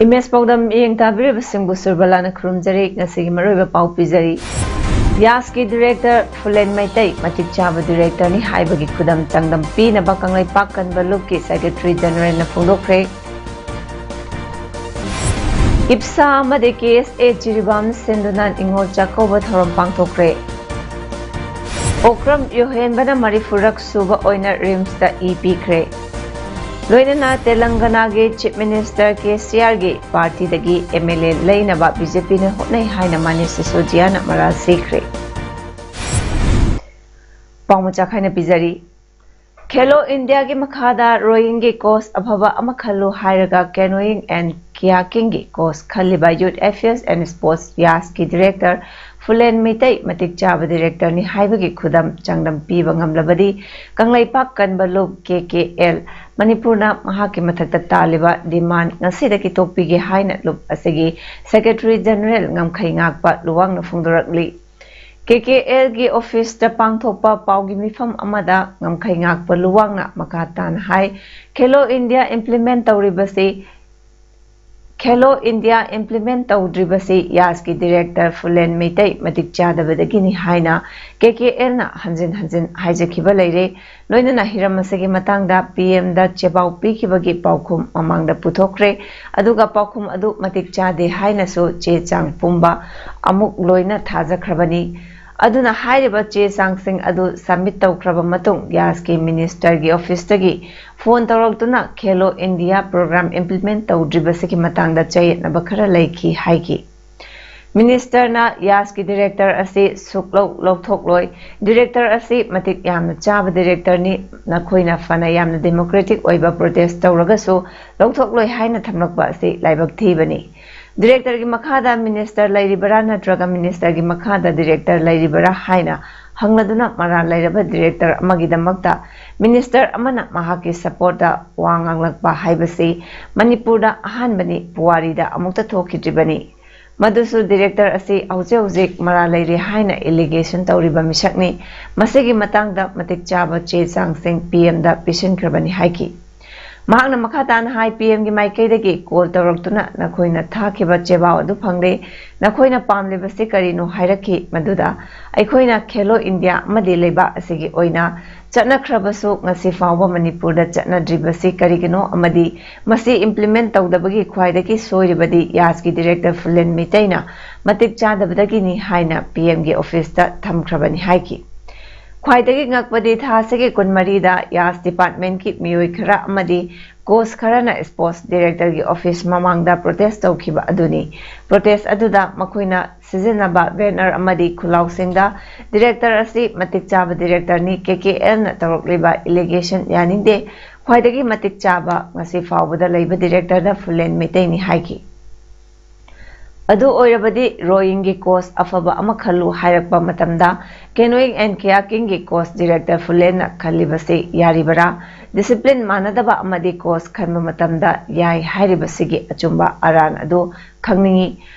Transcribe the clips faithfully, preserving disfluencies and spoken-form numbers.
Image ꯄꯥꯎꯗꯝ ꯌꯦꯡ ꯇꯥꯕꯤꯔꯤꯕꯁꯤꯡꯕꯨ ꯁꯨꯔꯕꯂꯥꯅ ꯈꯨꯔꯨꯝꯖꯔꯤ꯫ ꯉꯁꯤꯒꯤ ꯃꯔꯨꯑꯣꯏꯕ ꯄꯥꯎ ꯄꯤꯖꯔꯤ꯫ ꯌꯥꯁꯀꯤ ꯗꯤꯔꯦꯛꯇꯔ ꯐꯨꯂꯦꯟ ꯃꯩꯇꯩ ꯃꯇꯤꯛ ꯆꯥꯕ ꯗꯤꯔꯦꯛꯇꯔꯅꯤ ꯍꯥꯏꯕꯒꯤ ꯈꯨꯗꯝ ꯆꯥꯡꯗꯝ ꯄꯤꯅꯕ ꯀꯪꯂꯩꯄꯥꯛ ꯀꯟꯕ ꯂꯨꯞꯀꯤ ꯁꯦꯀ꯭ꯔꯦꯇꯔꯤ ꯖꯦꯅꯔꯦꯜꯅ ꯐꯣꯡꯗꯣꯛꯈ꯭ꯔꯦ꯫ ꯏꯞꯁꯥ ꯑꯃꯗꯤ ꯀꯦ ꯑꯦꯁ ꯑꯦ ꯖꯤꯔꯤꯕꯥꯝꯅ ꯁꯤꯟꯗꯨꯅ ꯅꯤꯉꯣꯜ ꯆꯥꯛꯀꯧꯕ ꯊꯧꯔꯝ ꯄꯥꯡꯊꯣꯛꯈ꯭ꯔꯦ꯫ ꯑꯣꯀ꯭ꯔꯝ ꯌꯣꯍꯦꯟꯕꯅ ꯃꯔꯤꯐꯨꯔꯛ ꯁꯨꯕ ꯑꯣꯏꯅ ꯔꯤꯝꯁꯇ ꯏ ꯄꯤꯈ꯭ꯔꯦ꯫ ꯂꯣꯏꯅꯅ ꯇꯦꯂꯪꯒꯅꯥꯒꯤ ꯆꯤꯐ ꯃꯤꯅꯤꯁꯇꯔ ꯀꯦ ꯁꯤ ꯑꯥꯔꯒꯤ ꯄꯥꯔꯇꯤꯗꯒꯤ ꯑꯦꯝ ꯑꯦꯜ ꯑꯦ ꯂꯩꯅꯕ ꯕꯤ ꯖꯦ ꯄꯤꯅ ꯍꯣꯠꯅꯩ ꯍꯥꯏꯅ ꯃꯅꯤꯁ ꯁꯤꯁꯣꯗꯤꯌꯥꯅ ꯃꯔꯥꯜ ꯁꯤꯈ꯭ꯔꯦ꯫ ꯄꯥꯎ ꯃꯆꯥ ꯈꯥꯏꯅ ꯄꯤꯖꯔꯤ꯫ ꯈꯦꯂꯣ ꯏꯟꯗꯤꯌꯥꯒꯤ ꯃꯈꯥꯗ ꯔꯣꯌꯤꯡꯒꯤ ꯀꯣꯆ ꯑꯐꯕ ꯑꯃ ꯈꯜꯂꯨ ꯍꯥꯏꯔꯒ canoeing and kayaking ꯒꯤ ꯀꯣꯆ ꯈꯜꯂꯤꯕ Youth Affairs and Sports ꯌꯥꯁꯀꯤ ꯗꯤꯔꯦꯛꯇꯔ ꯐꯨꯂꯦꯟ ꯃꯩꯇꯩ ꯃꯇꯤꯛ ꯆꯥꯕ ꯗꯤꯔꯦꯛꯇꯔꯅꯤ ꯍꯥꯏꯕꯒꯤ ꯈꯨꯗꯝ ꯆꯥꯡꯗꯝ ꯄꯤꯕ ꯉꯝꯂꯕꯗꯤ ꯀꯪꯂꯩꯄꯥꯛ ꯀꯟꯕ ꯂꯨꯞ ꯀꯦ ꯀꯦ ꯑꯦꯜ ꯃꯅꯤꯄꯨꯔꯅ ꯃꯍꯥꯛꯀꯤ ꯃꯊꯛꯇ ꯇꯥꯜꯂꯤꯕ ꯗꯤꯃꯥꯟ ꯉꯁꯤꯗꯒꯤ ꯇꯣꯛꯄꯤꯒꯦ ꯍꯥꯏꯅ ꯂꯨꯞ ꯑꯁꯤꯒꯤ ꯁꯦꯀ꯭ꯔꯦꯇꯔꯤ ꯖꯦꯅꯔꯦꯜ ꯉꯝꯈꯩ ꯉꯥꯛꯄ ꯂꯨꯋꯥꯡꯅ ꯐꯣꯡꯗꯣꯔꯛꯂꯤ꯫ ꯀꯦ ꯀꯦ ꯑꯦꯜꯒꯤ ꯑꯣꯐꯤꯁꯇ ꯄꯥꯡꯊꯣꯛꯄ ꯄꯥꯎꯒꯤ ꯃꯤꯐꯝ ꯑꯃꯗ ꯉꯝꯈꯩ ꯉꯥꯛꯄ ꯂꯨꯋꯥꯡꯅ ꯃꯈꯥ ꯇꯥꯅ ꯍꯥꯏ, ꯈꯦꯂꯣ ꯏꯟꯗꯤꯌꯥ ꯏꯝꯄ꯭ꯂꯤꯃꯦꯟ ꯇꯧꯔꯤꯕꯁꯤ, ꯈꯦꯂꯣ ꯏꯟꯗꯤꯌꯥ ꯏꯝꯄ꯭ꯂꯤꯃꯦꯟ ꯇꯧꯗ꯭ꯔꯤꯕꯁꯤ ꯌꯥꯁꯀꯤ ꯗꯤꯔꯦꯛꯇꯔ ꯐꯨꯂꯦꯟ ꯃꯩꯇꯩ ꯃꯇꯤꯛ ꯆꯥꯗꯕꯗꯒꯤꯅꯤ ꯍꯥꯏꯅ ꯀꯦ ꯀꯦ ꯑꯦꯜꯅ ꯍꯟꯖꯤꯟ ꯍꯟꯖꯤꯟ ꯍꯥꯏꯖꯈꯤꯕ ꯂꯩꯔꯦ꯫ ꯂꯣꯏꯅꯅ ꯍꯤꯔꯝ ꯑꯁꯤꯒꯤ ꯃꯇꯥꯡꯗ ꯄꯤ ꯑꯦꯝꯗ ꯆꯦꯄꯥꯎ ꯄꯤꯈꯤꯕꯒꯤ ꯄꯥꯎꯈꯨꯝ ꯃꯃꯥꯡꯗ ꯄꯨꯊꯣꯛꯈ꯭ꯔꯦ꯫ ꯑꯗꯨꯒ ꯄꯥꯎꯈꯨꯝ ꯑꯗꯨ ꯃꯇꯤꯛ ꯆꯥꯗꯦ ꯍꯥꯏꯅꯁꯨ ꯆꯦ ꯆꯥꯡ ꯄꯨꯝꯕ ꯑꯃꯨꯛ ꯂꯣꯏꯅ ꯊꯥꯖꯈ꯭ꯔꯕꯅꯤ꯫ ꯑꯗꯨꯅ ꯍꯥꯏꯔꯤꯕ ꯆꯦ ꯆꯥꯡꯁꯤꯡ ꯑꯗꯨ ꯁꯕꯃꯤꯠ ꯇꯧꯈ꯭ꯔꯕ ꯃꯇꯨꯡ ꯌꯥꯁꯀꯤ ꯃꯤꯅꯤꯁꯇꯔꯒꯤ ꯑꯣꯐꯤꯁꯇꯒꯤ ꯐꯣꯟ ꯇꯧꯔꯛꯇꯨꯅ ꯈꯦꯂꯣ ꯏꯟꯗꯤꯌꯥ ꯄ꯭ꯔꯣꯒ꯭ꯔꯥꯝ ꯏꯝꯄ꯭ꯂꯤꯃꯦꯟ ꯇꯧꯗ꯭ꯔꯤꯕꯁꯤꯒꯤ ꯃꯇꯥꯡꯗ ꯆꯌꯦꯠꯅꯕ ꯈꯔ ꯂꯩꯈꯤ ꯍꯥꯏꯈꯤ꯫ ꯃꯤꯅꯤꯁꯇꯔꯅ ꯌꯥꯁꯀꯤ ꯗꯤꯔꯦꯛꯇꯔ ꯑꯁꯤ ꯁꯨꯛꯂꯧ ꯂꯧꯊꯣꯛꯂꯣꯏ꯫ ꯗꯤꯔꯦꯛꯇꯔ ꯑꯁꯤ ꯃꯇꯤꯛ ꯌꯥꯝꯅ ꯆꯥꯕ ꯗꯤꯔꯦꯛꯇꯔꯅꯤ꯫ ꯅꯈꯣꯏꯅ ꯐꯅ ꯌꯥꯝꯅ ꯗꯦꯃꯣꯀ꯭ꯔꯦꯇꯤꯛ ꯑꯣꯏꯕ ꯄ꯭ꯔꯣꯇꯦꯁ ꯇꯧꯔꯒꯁꯨ ꯂꯧꯊꯣꯛꯂꯣꯏ ꯍꯥꯏꯅ ꯊꯝꯂꯛꯄ ꯑꯁꯤ ꯂꯥꯏꯕꯛ ꯊꯤꯕꯅꯤ꯫ ꯗꯤꯔꯦꯛꯇꯔꯒꯤ ꯃꯈꯥꯗ ꯃꯤꯅꯤꯁꯇꯔ ꯂꯩꯔꯤꯕꯔꯥ ꯅꯠꯇ꯭ꯔꯒ ꯃꯤꯅꯤꯁꯇꯔꯒꯤ ꯃꯈꯥꯗ ꯗꯤꯔꯦꯛꯇꯔ ꯂꯩꯔꯤꯕꯔꯥ ꯍꯥꯏꯅ ꯍꯪꯂꯗꯨꯅ ꯃꯔꯥꯜ ꯂꯩꯔꯕ ꯗꯤꯔꯦꯛꯇꯔ ꯑꯃꯒꯤꯗꯃꯛꯇ ꯃꯤꯅꯤꯁꯇꯔ ꯑꯃꯅ ꯃꯍꯥꯛꯀꯤ ꯁꯄꯣꯔꯠꯇ ꯋꯥ ꯉꯥꯡꯂꯛꯄ ꯍꯥꯏꯕꯁꯤ ꯃꯅꯤꯄꯨꯔꯗ ꯑꯍꯥꯟꯕꯅꯤ, ꯄꯨꯋꯥꯔꯤꯗ ꯑꯃꯨꯛꯇ ꯊꯣꯛꯈꯤꯗ꯭ꯔꯤꯕꯅꯤ꯫ ꯃꯗꯨꯁꯨ ꯗꯤꯔꯦꯛꯇꯔ ꯑꯁꯤ ꯍꯧꯖꯤꯛ ꯍꯧꯖꯤꯛ ꯃꯔꯥꯜ ꯂꯩꯔꯤ ꯍꯥꯏꯅ ꯑꯦꯂꯤꯒꯦꯁꯟ ꯇꯧꯔꯤꯕ ꯃꯤꯁꯛꯅꯤ꯫ ꯃꯁꯤꯒꯤ ꯃꯇꯥꯡꯗ ꯃꯇꯤꯛ ꯆꯥꯕ ꯆꯦ ꯆꯥꯡꯁꯤꯡ ꯄꯤ ꯑꯦꯝꯗ ꯄꯤꯁꯤꯟꯈ꯭ꯔꯕꯅꯤ ꯍꯥꯏꯈꯤ꯫ ꯃꯍꯥꯛꯅ ꯃꯈꯥ ꯇꯥꯅ ꯍꯥꯏ, ꯄꯤ ꯑꯦꯝꯒꯤ ꯃꯥꯏꯀꯩꯗꯒꯤ ꯀꯣꯜ ꯇꯧꯔꯛꯇꯨꯅ ꯅꯈꯣꯏꯅ ꯊꯥꯈꯤꯕ ꯆꯦꯕꯥꯎ ꯑꯗꯨ ꯐꯪꯂꯦ, ꯅꯈꯣꯏꯅ ꯄꯥꯝꯂꯤꯕꯁꯤ ꯀꯔꯤꯅꯣ ꯍꯥꯏꯔꯛꯈꯤ꯫ ꯃꯗꯨꯗ ꯑꯩꯈꯣꯏꯅ ꯈꯦꯂꯣ ꯏꯟꯗꯤꯌꯥ ꯑꯃꯗꯤ ꯂꯩꯕꯥꯛ ꯑꯁꯤꯒꯤ ꯑꯣꯏꯅ ꯆꯠꯅꯈ꯭ꯔꯕꯁꯨ ꯉꯁꯤ ꯐꯥꯎꯕ ꯃꯅꯤꯄꯨꯔꯗ ꯆꯠꯅꯗ꯭ꯔꯤꯕꯁꯤ ꯀꯔꯤꯒꯤꯅꯣ ꯑꯃꯗꯤ ꯃꯁꯤ ꯏꯝꯄ꯭ꯂꯤꯃꯦꯟ ꯇꯧꯗꯕꯒꯤ ꯈ꯭ꯋꯥꯏꯗꯒꯤ ꯁꯣꯏꯔꯤꯕꯗꯤ ꯌꯥꯁꯀꯤ ꯗꯤꯔꯦꯛꯇꯔ ꯐꯨꯂꯦꯟ ꯃꯩꯇꯩꯅ ꯃꯇꯤꯛ ꯆꯥꯗꯕꯗꯒꯤꯅꯤ ꯍꯥꯏꯅ ꯄꯤ ꯑꯦꯝꯒꯤ ꯑꯣꯐꯤꯁꯇ ꯊꯝꯈ꯭ꯔꯕꯅꯤ ꯍꯥꯏꯈꯤ꯫ ꯈ꯭ꯋꯥꯏꯗꯒꯤ ꯉꯛꯄꯗꯤ ꯊꯥ ꯑꯁꯤꯒꯤ ꯀꯨꯟꯃꯔꯤꯗ ꯌꯥꯁ ꯗꯤꯄꯥꯔꯠꯃꯦꯟꯒꯤ ꯃꯤꯑꯣꯏ ꯈꯔ ꯑꯃꯗꯤ ꯀꯣꯁ ꯈꯔꯅ ꯁ꯭ꯄꯣꯔꯠꯁ ꯗꯤꯔꯦꯛꯇꯔꯒꯤ ꯑꯣꯐꯤꯁ ꯃꯃꯥꯡꯗ ꯄ꯭ꯔꯣꯇꯦꯁ ꯇꯧꯈꯤꯕ ꯑꯗꯨꯅꯤ꯫ ꯄ꯭ꯔꯣꯇꯦꯁ ꯑꯗꯨꯗ ꯃꯈꯣꯏꯅ ꯁꯤꯖꯤꯟꯅꯕ ꯕꯦꯅꯔ ꯑꯃꯗꯤ ꯈꯨꯜꯂꯥꯎꯁꯤꯡꯗ "ꯗꯤꯔꯦꯛꯇꯔ ꯑꯁꯤ ꯃꯇꯤꯛ ꯆꯥꯕ ꯗꯤꯔꯦꯛꯇꯔꯅꯤ, ꯀꯦ ꯀꯦ ꯑꯦꯜꯅ ꯇꯧꯔꯛꯂꯤꯕ ꯑꯦꯂꯤꯒꯦꯁꯟ ꯌꯥꯅꯤꯡꯗꯦ, ꯈ꯭ꯋꯥꯏꯗꯒꯤ ꯃꯇꯤꯛ ꯆꯥꯕ ꯉꯁꯤ ꯐꯥꯎꯕꯗ ꯂꯩꯕ ꯗꯤꯔꯦꯛꯇꯔꯗ ꯐꯨꯂꯦꯟ ꯃꯩꯇꯩꯅꯤ" ꯍꯥꯏꯈꯤ꯫ ꯑꯗꯨ ꯑꯣꯏꯔꯕꯗꯤ ꯔꯣꯌꯤꯡꯒꯤ ꯀꯣꯁ ꯑꯐꯕ ꯑꯃ ꯈꯜꯂꯨ ꯍꯥꯏꯔꯛꯄ ꯃꯇꯝꯗ, ꯀꯦꯅꯣꯌꯤꯡ ꯑꯦꯟ ꯀꯌꯥꯀꯤꯡꯒꯤ ꯀꯣꯁ ꯗꯤꯔꯦꯛꯇꯔ ꯐꯨꯂꯦꯟꯅ ꯈꯜꯂꯤꯕꯁꯤ ꯌꯥꯔꯤꯕꯔꯥ? ꯗꯤꯁꯤꯄ꯭ꯂꯤꯟ ꯃꯥꯟꯅꯗꯕ ꯑꯃꯗꯤ ꯀꯣꯁ ꯈꯟꯕ ꯃꯇꯝꯗ ꯌꯥꯏ ꯍꯥꯏꯔꯤꯕꯁꯤꯒꯤ ꯑꯆꯨꯝꯕ ꯑꯔꯥꯟ ꯑꯗꯨ ꯈꯪꯅꯤꯡꯏ꯫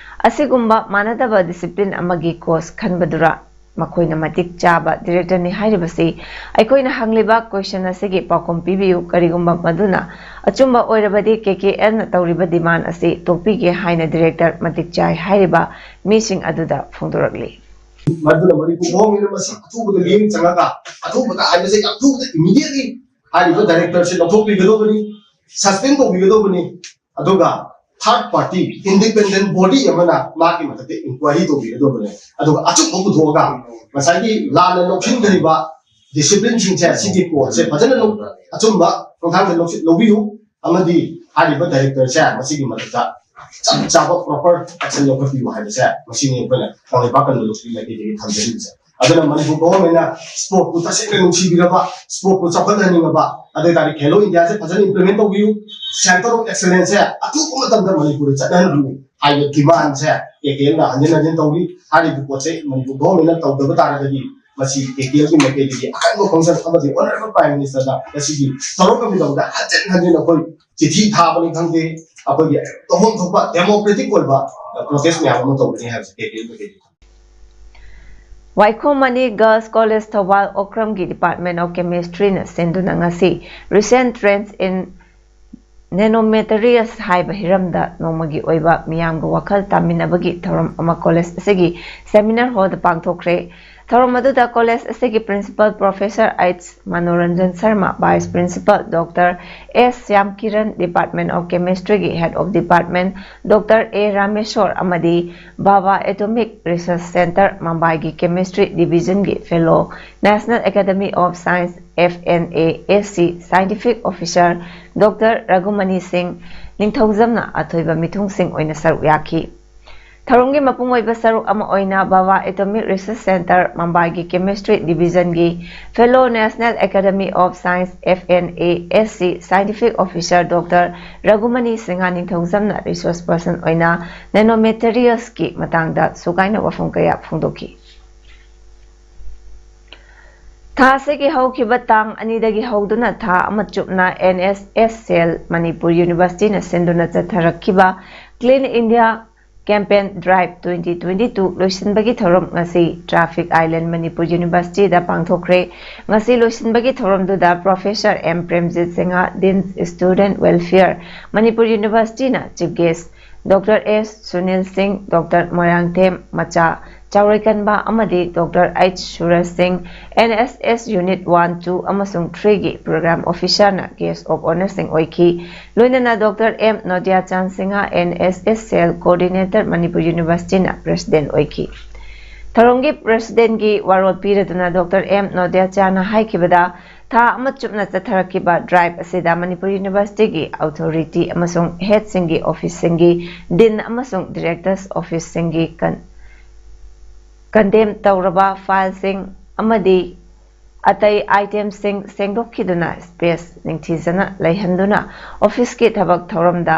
ꯑꯁꯤꯒꯨꯝꯕ ꯃꯥꯟꯅꯗꯕ ꯗꯤꯁꯤꯄ꯭ꯂꯤꯟ ꯑꯃꯒꯤ ꯀꯣꯁ ꯈꯟꯕꯗꯨꯔ ꯃꯈꯣꯏꯅ ꯃꯇꯤꯛ ꯆꯥꯕ ꯗꯤꯔꯦꯛꯇꯔꯅꯤ ꯍꯥꯏꯔꯤꯕꯁꯤ? ꯑꯩꯈꯣꯏꯅ ꯍꯪꯂꯤꯕ ꯀꯣꯏꯁꯟ ꯑꯁꯤꯒꯤ ꯄꯥꯎꯈꯨꯝ ꯄꯤꯕꯤꯌꯨ꯫ ꯀꯔꯤꯒꯨꯝꯕ ꯃꯗꯨꯅ ꯑꯆꯨꯝꯕ ꯑꯣꯏꯔꯕꯗꯤ, ꯀꯦ ꯀꯦ ꯑꯦꯜꯅ ꯇꯧꯔꯤꯕ ꯗꯤꯃꯥꯟ ꯑꯁꯤ ꯇꯣꯛꯄꯤꯒꯦ ꯍꯥꯏꯅ ꯗꯤꯔꯦꯛꯇꯔ ꯃꯇꯤꯛ ꯆꯥꯏ ꯍꯥꯏꯔꯤꯕ ꯃꯤꯁꯤꯡ ꯑꯗꯨꯗ ꯐꯣꯡꯗꯣꯔꯛꯂꯤ꯫ ꯃꯗꯨꯅ ꯃꯅꯤꯄꯨꯔ ꯒꯣꯚꯔꯟꯃꯦꯟꯠꯅ ꯃꯁꯤ ꯑꯊꯨꯕꯗ ꯃꯤꯠꯌꯦꯡ ꯆꯪꯉꯒ, ꯑꯊꯨꯕꯗ ꯍꯥꯏꯕꯁꯦ ꯌꯥꯝ ꯊꯨꯕꯗ, ꯏꯃꯤꯗꯤꯌꯦꯠꯂꯤ ꯍꯥꯏꯔꯤꯕ ꯗꯥꯏꯔꯦꯛꯇꯔꯁꯦ ꯂꯧꯊꯣꯛꯄꯤꯒꯗꯧꯕꯅꯤ, ꯁꯁꯄꯦꯟ ꯇꯧꯕꯤꯒꯗꯧꯕꯅꯤ꯫ ꯑꯗꯨꯒ ꯊꯥꯔꯗ ꯄꯥꯔꯇꯤ ꯏꯟꯗꯤꯄꯦꯟꯗꯦꯟꯠ ꯕꯣꯗꯤ ꯑꯃꯅ ꯃꯥꯒꯤ ꯃꯊꯛꯇ ꯏꯟꯀ꯭ꯋꯥꯏꯔꯤ ꯇꯧꯕꯤꯒꯗꯧꯕꯅꯤ꯫ ꯑꯗꯨꯒ ꯑꯆꯨꯝꯕ ꯄꯨꯊꯣꯛꯑꯒ ꯉꯁꯥꯏꯒꯤ ꯂꯥꯟꯅ ꯂꯧꯁꯤꯟꯈ꯭ꯔꯤꯕ ꯗꯤꯁꯤꯄ꯭ꯂꯤꯟꯁꯤꯡꯁꯦ, ꯁꯤꯒꯤ ꯀꯣꯗꯁꯦ ꯐꯖꯅ ꯂꯧ-, ꯑꯆꯨꯝꯕ ꯈꯣꯡꯊꯥꯡꯗ ꯂꯧꯁꯤ-, ꯂꯧꯕꯤꯌꯨ꯫ ꯑꯃꯗꯤ ꯍꯥꯏꯔꯤꯕ ꯗꯥꯏꯔꯦꯛꯇꯔꯁꯦ ꯃꯁꯤꯒꯤ ꯃꯊꯛꯇ ꯆꯞ ꯆꯥꯕ proper action ꯂꯧꯈꯠꯄꯤꯌꯨ ꯍꯥꯏꯕꯁꯦ ꯃꯁꯤꯅꯤ ꯑꯩꯈꯣꯏꯅ ꯀꯪꯂꯩꯄꯥꯛ ꯀꯪꯂꯩ ꯂꯨꯞꯀꯤ ꯃꯥꯏꯀꯩꯗꯒꯤ ꯊꯝꯖꯔꯤꯕꯁꯦ꯫ ꯑꯗꯨꯅ ꯃꯅꯤꯄꯨꯔ government ꯅ sport ꯄꯨ ꯇꯁꯦꯡꯅ ꯅꯨꯡꯁꯤꯕꯤꯔꯕ, sport ꯄꯨ ꯆꯥꯎꯈꯠꯍꯟꯅꯤꯡꯉꯕ, ꯑꯗꯨ ꯑꯣꯏꯇꯥꯔꯗꯤ Khelo India ꯁꯦ ꯐꯖꯅ implement ꯇꯧꯕꯤꯌꯨ, Center of Excellence ꯁꯦ ꯑꯊꯨꯕ ꯃꯇꯝꯗ ꯃꯅꯤꯄꯨꯔꯗ ꯆꯠꯅꯍꯟꯕꯤꯌꯨ ꯍꯥꯏꯕ demand ꯁꯦ ꯀꯦ ꯀꯦ ꯑꯦꯜꯅ ꯍꯟꯖꯤꯟ ꯍꯟꯖꯤꯟ ꯇꯧꯔꯤ꯫ ꯍꯥꯏꯔꯤꯕ ꯄꯣꯠꯁꯦ ꯃꯅꯤꯄꯨꯔ government ꯅ ꯇꯧꯗꯕ ꯇꯥꯔꯒꯗꯤ ꯃꯁꯤ ꯀꯦ ꯀꯦ ꯑꯦꯜꯒꯤ ꯃꯥꯏꯀꯩꯗꯒꯤ ꯑꯀꯟꯕ ꯈꯣꯡꯖꯪ ꯑꯃꯗꯤ Honourable Prime Minister ꯗ ꯉꯁꯤꯒꯤ ꯊꯧꯔꯝ ꯀꯃꯤꯇꯧꯗ ꯍꯟꯖꯤꯟ ꯍꯟꯖꯤꯟ ꯑꯩꯈꯣꯏ ꯆꯤꯊꯤ ꯊꯥꯕꯅꯤ ꯈꯪꯗꯦ, ꯑꯩꯈꯣꯏꯒꯤ ꯇꯧꯐꯝ ꯊꯣꯛꯄ democratic ꯑꯣꯏꯕ protest ꯃꯌꯥꯝ ꯑꯃ ꯇꯧꯒꯅꯤ ꯍꯥꯏꯕꯁꯦ ꯀꯦ ꯀꯦ ꯑꯦꯜ ꯃꯥꯏꯀꯩꯗꯒꯤ꯫ ꯋꯥꯏꯈꯣꯝ ꯃꯅꯤ Girls College ꯊꯧꯕꯥꯜ ꯑꯣꯀ꯭ꯔꯝꯒꯤ Department of Chemistry ꯅ ꯁꯤꯟꯗꯨꯅ ꯉꯁꯤ Recent Trends in Nanomaterials ꯍꯥꯏꯕ ꯍꯤꯔꯝꯗ ꯅꯣꯡꯃꯒꯤ ꯑꯣꯏꯕ ꯃꯤꯌꯥꯝꯒ ꯋꯥꯈꯜ ꯇꯥꯃꯤꯟꯅꯕꯒꯤ ꯊꯧꯔꯝ ꯑꯃ college ꯑꯁꯤꯒꯤ seminar hall ꯗ ꯄꯥꯡꯊꯣꯛꯈ꯭ꯔꯦ꯫ ꯊꯧꯔꯝ ꯑꯗꯨꯗ college ꯑꯁꯤꯒꯤ Principal Professor H Manoranjan Sharma, Vice Principal Doctor S Shyam Kiran, Department of Chemistry ꯒꯤ Head of Department Doctor A Rameshwor ꯑꯃꯗꯤ Bhabha Atomic Research Centre ꯃꯝꯕꯥꯏꯒꯤ Chemistry Division ꯒꯤ Fellow, National Academy of Science F N A S C Scientific Officer Doctor ꯔꯘꯨꯃꯅꯤ ꯁꯤꯡ ꯅꯤꯡꯊꯧꯖꯝꯅ ꯑꯊꯣꯏꯕ ꯃꯤꯊꯨꯡꯁꯤꯡ ꯑꯣꯏꯅ ꯁꯔꯨꯛ ꯌꯥꯈꯤ꯫ ꯊꯧꯔꯝꯒꯤ ꯃꯄꯨꯡ ꯑꯣꯏꯕ ꯁꯔꯨꯛ ꯑꯃ ꯑꯣꯏꯅ Bhabha Atomic Research Centre ꯃꯝꯕꯥꯏꯒꯤ Chemistry Division ꯒꯤ Fellow, National Academy of Science F N A S C Scientific Officer Doctor Raghumani Singh ꯅꯤꯡꯊꯧꯖꯝꯅ resource person ꯑꯣꯏꯅ nanomaterials ꯀꯤ ꯃꯇꯥꯡꯗ ꯁꯨꯒꯥꯏꯅ ꯋꯥꯐꯝ ꯀꯌꯥ ꯐꯣꯡꯗꯣꯛꯈꯤ꯫ ꯊꯥ ꯑꯁꯤꯒꯤ ꯍꯧꯈꯤꯕ ꯇꯥꯡ ꯑꯅꯤꯗꯒꯤ ꯍꯧꯗꯨꯅ ꯊꯥ ꯑꯃ ꯆꯨꯞꯅ N S S cell Manipur University ꯅ ꯁꯤꯟꯗꯨꯅ ꯆꯠꯊꯔꯛꯈꯤꯕ Clean India Campaign Drive twenty twenty-two ꯂꯣꯏꯁꯤꯟꯕꯒꯤ ꯊꯧꯔꯝ ꯉꯁꯤ Traffic Island ꯃꯅꯤꯄꯨꯔ University ꯗ ꯄꯥꯡꯊꯣꯛꯈ꯭ꯔꯦ꯫ ꯉꯁꯤ ꯂꯣꯏꯁꯤꯟꯕꯒꯤ ꯊꯧꯔꯝꯗꯨꯗ Professor M Premjit Singh, Dean Student Welfare, Manipur University ꯅ Chief Guest, Doctor S Sunil ꯁꯤꯡ, Doctor ꯃꯣꯏꯔꯥꯡꯊꯦꯝ ꯃꯆꯥ ꯆꯥꯎꯔꯩꯀꯟꯕ ꯑꯃꯗꯤ Doctor H ꯁꯨꯔꯖ ꯁꯤꯡ, N S S Unit one, two ꯑꯃꯁꯨꯡ three ꯒꯤ Program Officer ꯅ Guest of Honour ꯁꯤꯡ ꯑꯣꯏꯈꯤ꯫ ꯂꯣꯏꯅꯅ Doctor M ꯅꯣꯗꯤꯌꯥꯆꯥꯟ Singh, N S S Cell Coordinator, Manipur University ꯅ President ꯑꯣꯏꯈꯤ꯫ ꯊꯧꯔꯝꯒꯤ ꯄ꯭ꯔꯦꯁꯤꯗꯦꯟꯒꯤ ꯋꯥꯔꯣꯜ ꯄꯤꯔꯗꯨꯅ ꯗꯣꯛꯇꯔ ꯑꯦꯝ ꯅꯣꯗ꯭ꯌꯥꯆꯥꯔꯅ ꯍꯥꯏꯈꯤꯕꯗ, ꯊꯥ ꯑꯃ ꯆꯨꯞꯅ ꯆꯠꯊꯔꯛꯈꯤꯕ ꯗ꯭ꯔꯥꯏꯚ ꯑꯁꯤꯗ ꯃꯅꯤꯄꯨꯔ ꯌꯨꯅꯤꯚꯔꯁꯤꯇꯤꯒꯤ ꯑꯣꯊꯣꯔꯤꯇꯤ ꯑꯃꯁꯨꯡ ꯍꯦꯗꯁꯤꯡꯒꯤ ꯑꯣꯐꯤꯁꯁꯤꯡꯒꯤ, ꯗꯤꯟ ꯑꯃꯁꯨꯡ ꯗꯤꯔꯦꯛꯇꯔꯁ ꯑꯣꯐꯤꯁꯁꯤꯡꯒꯤ ꯀꯟ-, ꯀꯟꯗꯦꯝ ꯇꯧꯔꯕ ꯐꯥꯏꯜꯁꯤꯡ ꯑꯃꯗꯤ ꯑꯇꯩ ꯑꯥꯏꯇꯦꯝꯁꯤꯡ ꯁꯦꯡꯗꯣꯛꯈꯤꯗꯨꯅ ꯁ꯭ꯄꯦꯁ ꯅꯤꯡꯊꯤꯖꯅ ꯂꯩꯍꯟꯗꯨꯅ ꯑꯣꯐꯤꯁꯀꯤ ꯊꯕꯛ ꯊꯧꯔꯝꯗ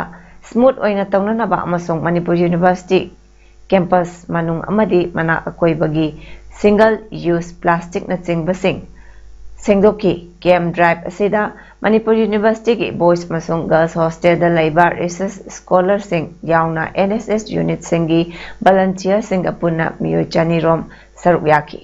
ꯁ꯭ꯃꯨꯠ ꯑꯣꯏꯅ ꯇꯧꯅꯅꯕ ꯑꯃꯁꯨꯡ ꯃꯅꯤꯄꯨꯔ ꯌꯨꯅꯤꯚꯔꯁꯤꯇꯤ ꯀꯦꯝꯄꯁ ꯃꯅꯨꯡ ꯑꯃꯗꯤ ꯃꯅꯥꯛ ꯑꯀꯣꯏꯕꯒꯤ ꯁꯤꯡꯒꯜ ꯌꯨꯁ ꯄ꯭ꯂꯥꯁꯇꯤꯛꯅꯆꯤꯡꯕꯁꯤꯡ ꯁꯦꯡꯗꯣꯛꯈꯤ꯫ ꯀꯦꯝꯞ ꯗ꯭ꯔꯥꯏꯚ ꯑꯁꯤꯗ ꯃꯅꯤꯄꯨꯔ ꯌꯨꯅꯤꯚꯔꯁꯤꯇꯤꯒꯤ ꯕꯣꯏꯁ ꯑꯃꯁꯨꯡ ꯒꯔꯜꯁ ꯍꯣꯁꯇꯦꯜꯗ ꯂꯩꯕ ꯔꯤꯁꯔꯁ ꯁ꯭ꯀꯣꯂꯔꯁꯤꯡ ꯌꯥꯎꯅ ꯑꯦꯟ ꯑꯦꯁ ꯑꯦꯁ ꯌꯨꯅꯤꯠꯁꯤꯡꯒꯤ ꯚꯂꯟꯇꯤꯌꯔꯁꯤꯡꯒ ꯄꯨꯟꯅ ꯃꯤꯑꯣꯏ ꯆꯅꯤ ꯔꯣꯝ ꯁꯔꯨꯛ ꯌꯥꯈꯤ꯫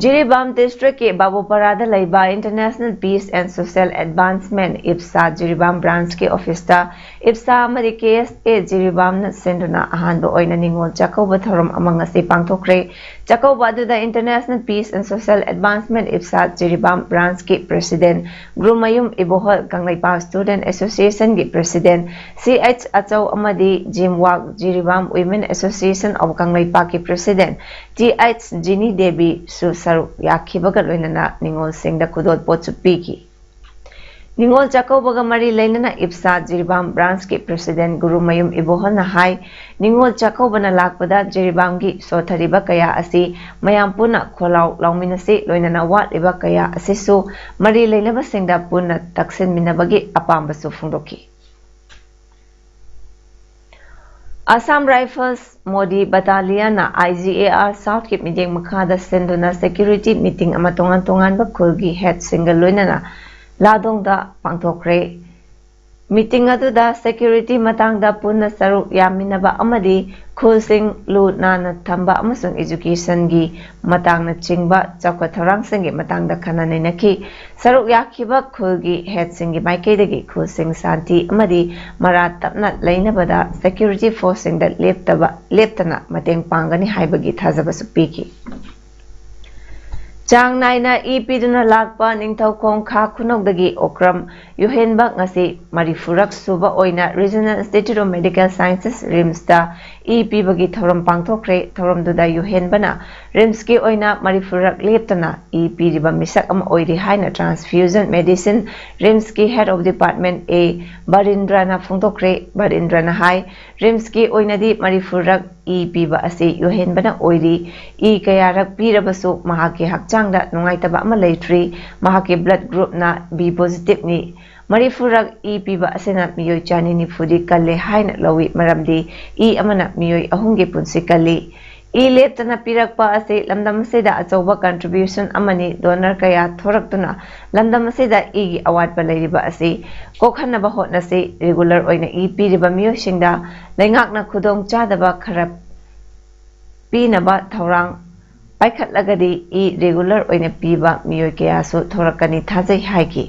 ꯖꯤꯔꯤꯕꯥꯝ ꯗꯤꯁꯇ꯭ꯔꯤꯛꯀꯤ ꯕꯥꯕꯨꯄꯥꯔꯥꯗ ꯂꯩꯕ International Peace and Social Advancement, ꯏꯞꯁꯥ, ꯖꯤꯔꯤꯕꯥꯝ ꯕ꯭ꯔꯥꯟꯁꯀꯤ ꯑꯣꯐꯤꯁꯇ ꯏꯞꯁꯥ ꯑꯃꯗꯤ ꯀꯦ ꯑꯦꯁ ꯑꯦ ꯖꯤꯔꯤꯕꯥꯝꯅ ꯁꯤꯟꯗꯨꯅ ꯑꯍꯥꯟꯕ ꯑꯣꯏꯅ ꯅꯤꯉꯣꯜ ꯆꯥꯛꯀꯧꯕ ꯊꯧꯔꯝ ꯑꯃ ꯉꯁꯤ ꯄꯥꯡꯊꯣꯛꯈ꯭ꯔꯦ꯫ ꯆꯥꯛꯀꯧꯕ ꯑꯗꯨꯗ International Peace and Social Advancement, ꯏꯞꯁꯥ, ꯖꯤꯔꯤꯕꯥꯝ ꯕ꯭ꯔꯥꯟꯁꯀꯤ ꯄ꯭ꯔꯦꯁꯤꯗꯦꯟ ꯒꯨꯔꯨꯃꯌꯨꯝ ꯏꯕꯣꯍꯜ, ꯀꯪꯂꯩꯄꯥꯛ ꯁ꯭ꯇꯨꯗꯦꯟꯠ ꯑꯦꯁꯣꯁꯤꯌꯦꯁꯟꯒꯤ ꯄ꯭ꯔꯦꯁꯤꯗꯦꯟ ꯁꯤ ꯑꯩꯆ ꯑꯆꯧ ꯑꯃꯗꯤ ꯖꯤꯝꯋꯥꯛ ꯖꯤꯔꯤꯕꯥꯝ Women Association of ꯀꯪꯂꯩꯄꯥꯛꯀꯤ ꯄ꯭ꯔꯦꯁꯤꯗꯦꯟ ꯇꯤ ꯑꯩꯆ ꯖꯤꯅꯤ ꯗꯦꯕꯤꯁꯨ ꯁꯔꯨꯛ ꯌꯥꯈꯤꯕꯒ ꯂꯣꯏꯅꯅ ꯅꯤꯉꯣꯜꯁꯤꯡꯗ ꯈꯨꯗꯣꯜꯄꯣꯠꯁꯨ ꯄꯤꯈꯤ꯫ ꯅꯤꯉꯣꯜ ꯆꯥꯛꯀꯧꯕꯒ ꯃꯔꯤ ꯂꯩꯅꯅ ꯏꯞꯁꯥ ꯖꯤꯔꯤꯕꯥꯝ ꯕ꯭ꯔꯥꯟꯁꯀꯤ ꯄ꯭ꯔꯦꯁꯤꯗꯦꯟ ꯒꯨꯔꯨꯃꯌꯨꯝ ꯏꯕꯣꯍꯜꯅ ꯍꯥꯏ, ꯅꯤꯉꯣꯜ ꯆꯥꯛꯀꯧꯕꯅ ꯂꯥꯛꯄꯗ ꯖꯤꯔꯤꯕꯥꯝꯒꯤ ꯁꯣꯠꯊꯔꯤꯕ ꯀꯌꯥ ꯑꯁꯤ ꯃꯌꯥꯝ ꯄꯨꯟꯅ ꯈꯣꯜꯂꯥꯎ ꯂꯥꯎꯃꯤꯟꯅꯁꯤ, ꯂꯣꯏꯅꯅ ꯋꯥꯠꯂꯤꯕ ꯀꯌꯥ ꯑꯁꯤꯁꯨ ꯃꯔꯤ ꯂꯩꯅꯕꯁꯤꯡꯗ ꯄꯨꯟꯅ ꯇꯛꯁꯤꯟꯃꯤꯟꯅꯕꯒꯤ ꯑꯄꯥꯝꯕꯁꯨ ꯐꯣꯡꯗꯣꯛꯈꯤ꯫ ꯑꯁꯥꯝ ꯔꯥꯏꯐꯜꯁ ꯃꯣꯗꯤ ꯕꯇꯥꯂꯤꯌꯟꯅ ꯑꯥꯏ ꯖꯤ ꯑꯦ ꯑꯥꯔ ꯁꯥꯎꯠꯀꯤ ꯃꯤꯠꯌꯦꯡ ꯃꯈꯥꯗ ꯁꯤꯟꯗꯨꯅ ꯁꯦꯀ꯭ꯌꯨꯔꯤꯇꯤ ꯃꯤꯇꯤꯡ ꯑꯃ ꯇꯣꯉꯥꯟ ꯇꯣꯉꯥꯟꯕ ꯈꯨꯜꯒꯤ ꯍꯦꯗꯁꯤꯡꯒ ꯂꯣꯏꯅꯅ ꯂꯥꯗꯣꯡꯗ ꯄꯥꯡꯊꯣꯛꯈ꯭ꯔꯦ꯫ ꯃꯤꯇꯤꯡ ꯑꯗꯨꯗ ꯁꯦꯀ꯭ꯌꯨꯔꯤꯇꯤ ꯃꯇꯥꯡꯗ ꯄꯨꯟꯅ ꯁꯔꯨꯛ ꯌꯥꯃꯤꯟꯅꯕ ꯑꯃꯗꯤ ꯈꯨꯜꯁꯤꯡ ꯂꯨ ꯅꯥꯟꯅ ꯊꯝꯕ ꯑꯃꯁꯨꯡ ꯏꯖꯨꯀꯦꯁꯟꯒꯤ ꯃꯇꯥꯡꯅꯆꯤꯡꯕ ꯆꯥꯎꯈꯠ ꯊꯧꯔꯥꯡꯁꯤꯡꯒꯤ ꯃꯇꯥꯡꯗ ꯈꯟꯅ ꯅꯩꯅꯈꯤ꯫ ꯁꯔꯨꯛ ꯌꯥꯈꯤꯕ ꯈꯨꯜꯒꯤ ꯍꯦꯗꯁꯤꯡꯒꯤ ꯃꯥꯏꯀꯩꯗꯒꯤ ꯈꯨꯜꯁꯤꯡ ꯁꯥꯟꯇꯤ ꯑꯃꯗꯤ ꯃꯔꯥ ꯇꯞꯅ ꯂꯩꯅꯕꯗ ꯁꯦꯀ꯭ꯌꯨꯔꯤꯇꯤ ꯐꯣꯔꯁꯁꯤꯡꯗ ꯂꯦꯞꯇꯕ, ꯂꯦꯞꯇꯅ ꯃꯇꯦꯡ ꯄꯥꯡꯒꯅꯤ ꯍꯥꯏꯕꯒꯤ ꯊꯥꯖꯕꯁꯨ ꯄꯤꯈꯤ꯫ ꯆꯥꯡ ꯅꯥꯏꯅ ꯏ ꯄꯤꯗꯨꯅ ꯂꯥꯛꯄ ꯅꯤꯡꯊꯧꯈꯣꯡ ꯈꯥ ꯈꯨꯅꯧꯗꯒꯤ ꯑꯣꯀ꯭ꯔꯝ ꯌꯨꯍꯦꯟꯕ ꯉꯁꯤ ꯃꯔꯤꯐꯨꯔꯛ ꯁꯨꯕ ꯑꯣꯏꯅ Regional Institute of Medical Sciences, RIMSꯇ E ꯄꯤꯕꯒꯤ ꯊꯧꯔꯝ ꯄꯥꯡꯊꯣꯛꯈ꯭ꯔꯦ꯫ ꯊꯧꯔꯝꯗꯨꯗ ꯌꯨꯍꯦꯟꯕꯅ RIMSꯀꯤ ꯑꯣꯏꯅ ꯃꯔꯤꯐꯨꯔꯛ ꯂꯦꯞꯇꯅ ꯏ ꯄꯤꯔꯤꯕ ꯃꯤꯁꯛ ꯑꯃ ꯑꯣꯏꯔꯤ ꯍꯥꯏꯅ Transfusion Medicine, RIMSꯀꯤ Head of Department A ꯕꯔꯤꯟꯗ꯭ꯔꯅ ꯐꯣꯡꯗꯣꯛꯈ꯭ꯔꯦ꯫ ꯕꯔꯤꯟꯗ꯭ꯔꯅ ꯍꯥꯏ, RIMSꯀꯤ ꯑꯣꯏꯅꯗꯤ ꯃꯔꯤꯐꯨꯔꯛ ꯏ ꯄꯤꯕ ꯑꯁꯤ ꯌꯨꯍꯦꯟꯕꯅ ꯑꯣꯏꯔꯤ꯫ ꯏ ꯀꯌꯥꯔꯛ ꯄꯤꯔꯕꯁꯨ ꯃꯍꯥꯛꯀꯤ ꯍꯛꯆꯥꯡꯗ ꯅꯨꯡꯉꯥꯏꯇꯕ ꯑꯃ ꯂꯩꯇ꯭ꯔꯤ꯫ ꯃꯍꯥꯛꯀꯤ blood groupꯅ B positiveꯅꯤ꯫ ꯃꯔꯤꯐꯨꯔꯛ ꯏ ꯄꯤꯕ ꯑꯁꯤꯅ ꯃꯤꯑꯣꯏ ꯆꯅꯤ ꯅꯤꯐꯨꯗꯤ ꯀꯜꯂꯦ ꯍꯥꯏꯅ ꯂꯧꯏ, ꯃꯔꯝꯗꯤ ꯏ ꯑꯃꯅ ꯃꯤꯑꯣꯏ ꯑꯍꯨꯝꯒꯤ ꯄꯨꯟꯁꯤ ꯀꯜꯂꯤ꯫ ꯏ ꯂꯦꯞꯇꯅ ꯄꯤꯔꯛꯄ ꯑꯁꯤ ꯂꯝꯗꯝ ꯑꯁꯤꯗ ꯑꯆꯧꯕ contribution ꯑꯃꯅꯤ꯫ Donor ꯀꯌꯥ ꯊꯣꯔꯛꯇꯨꯅ ꯂꯝꯗꯝ ꯑꯁꯤꯗ ꯏꯒꯤ ꯑꯋꯥꯠꯄ ꯂꯩꯔꯤꯕ ꯑꯁꯤ ꯀꯣꯛꯍꯟꯅꯕ ꯍꯣꯠꯅꯁꯤ꯫ Regular ꯑꯣꯏꯅ ꯏ ꯄꯤꯔꯤꯕ ꯃꯤꯑꯣꯏꯁꯤꯡꯗ ꯂꯩꯉꯥꯛꯅ ꯈꯨꯗꯣꯡ ꯆꯥꯗꯕ ꯈꯔ ꯄꯤꯅꯕ ꯊꯧꯔꯥꯡ ꯄꯥꯏꯈꯠꯂꯒꯗꯤ ꯏ regular ꯑꯣꯏꯅ ꯄꯤꯕ ꯃꯤꯑꯣꯏ ꯀꯌꯥꯁꯨ ꯊꯣꯔꯛꯀꯅꯤ ꯊꯥꯖꯩ ꯍꯥꯏꯈꯤ꯫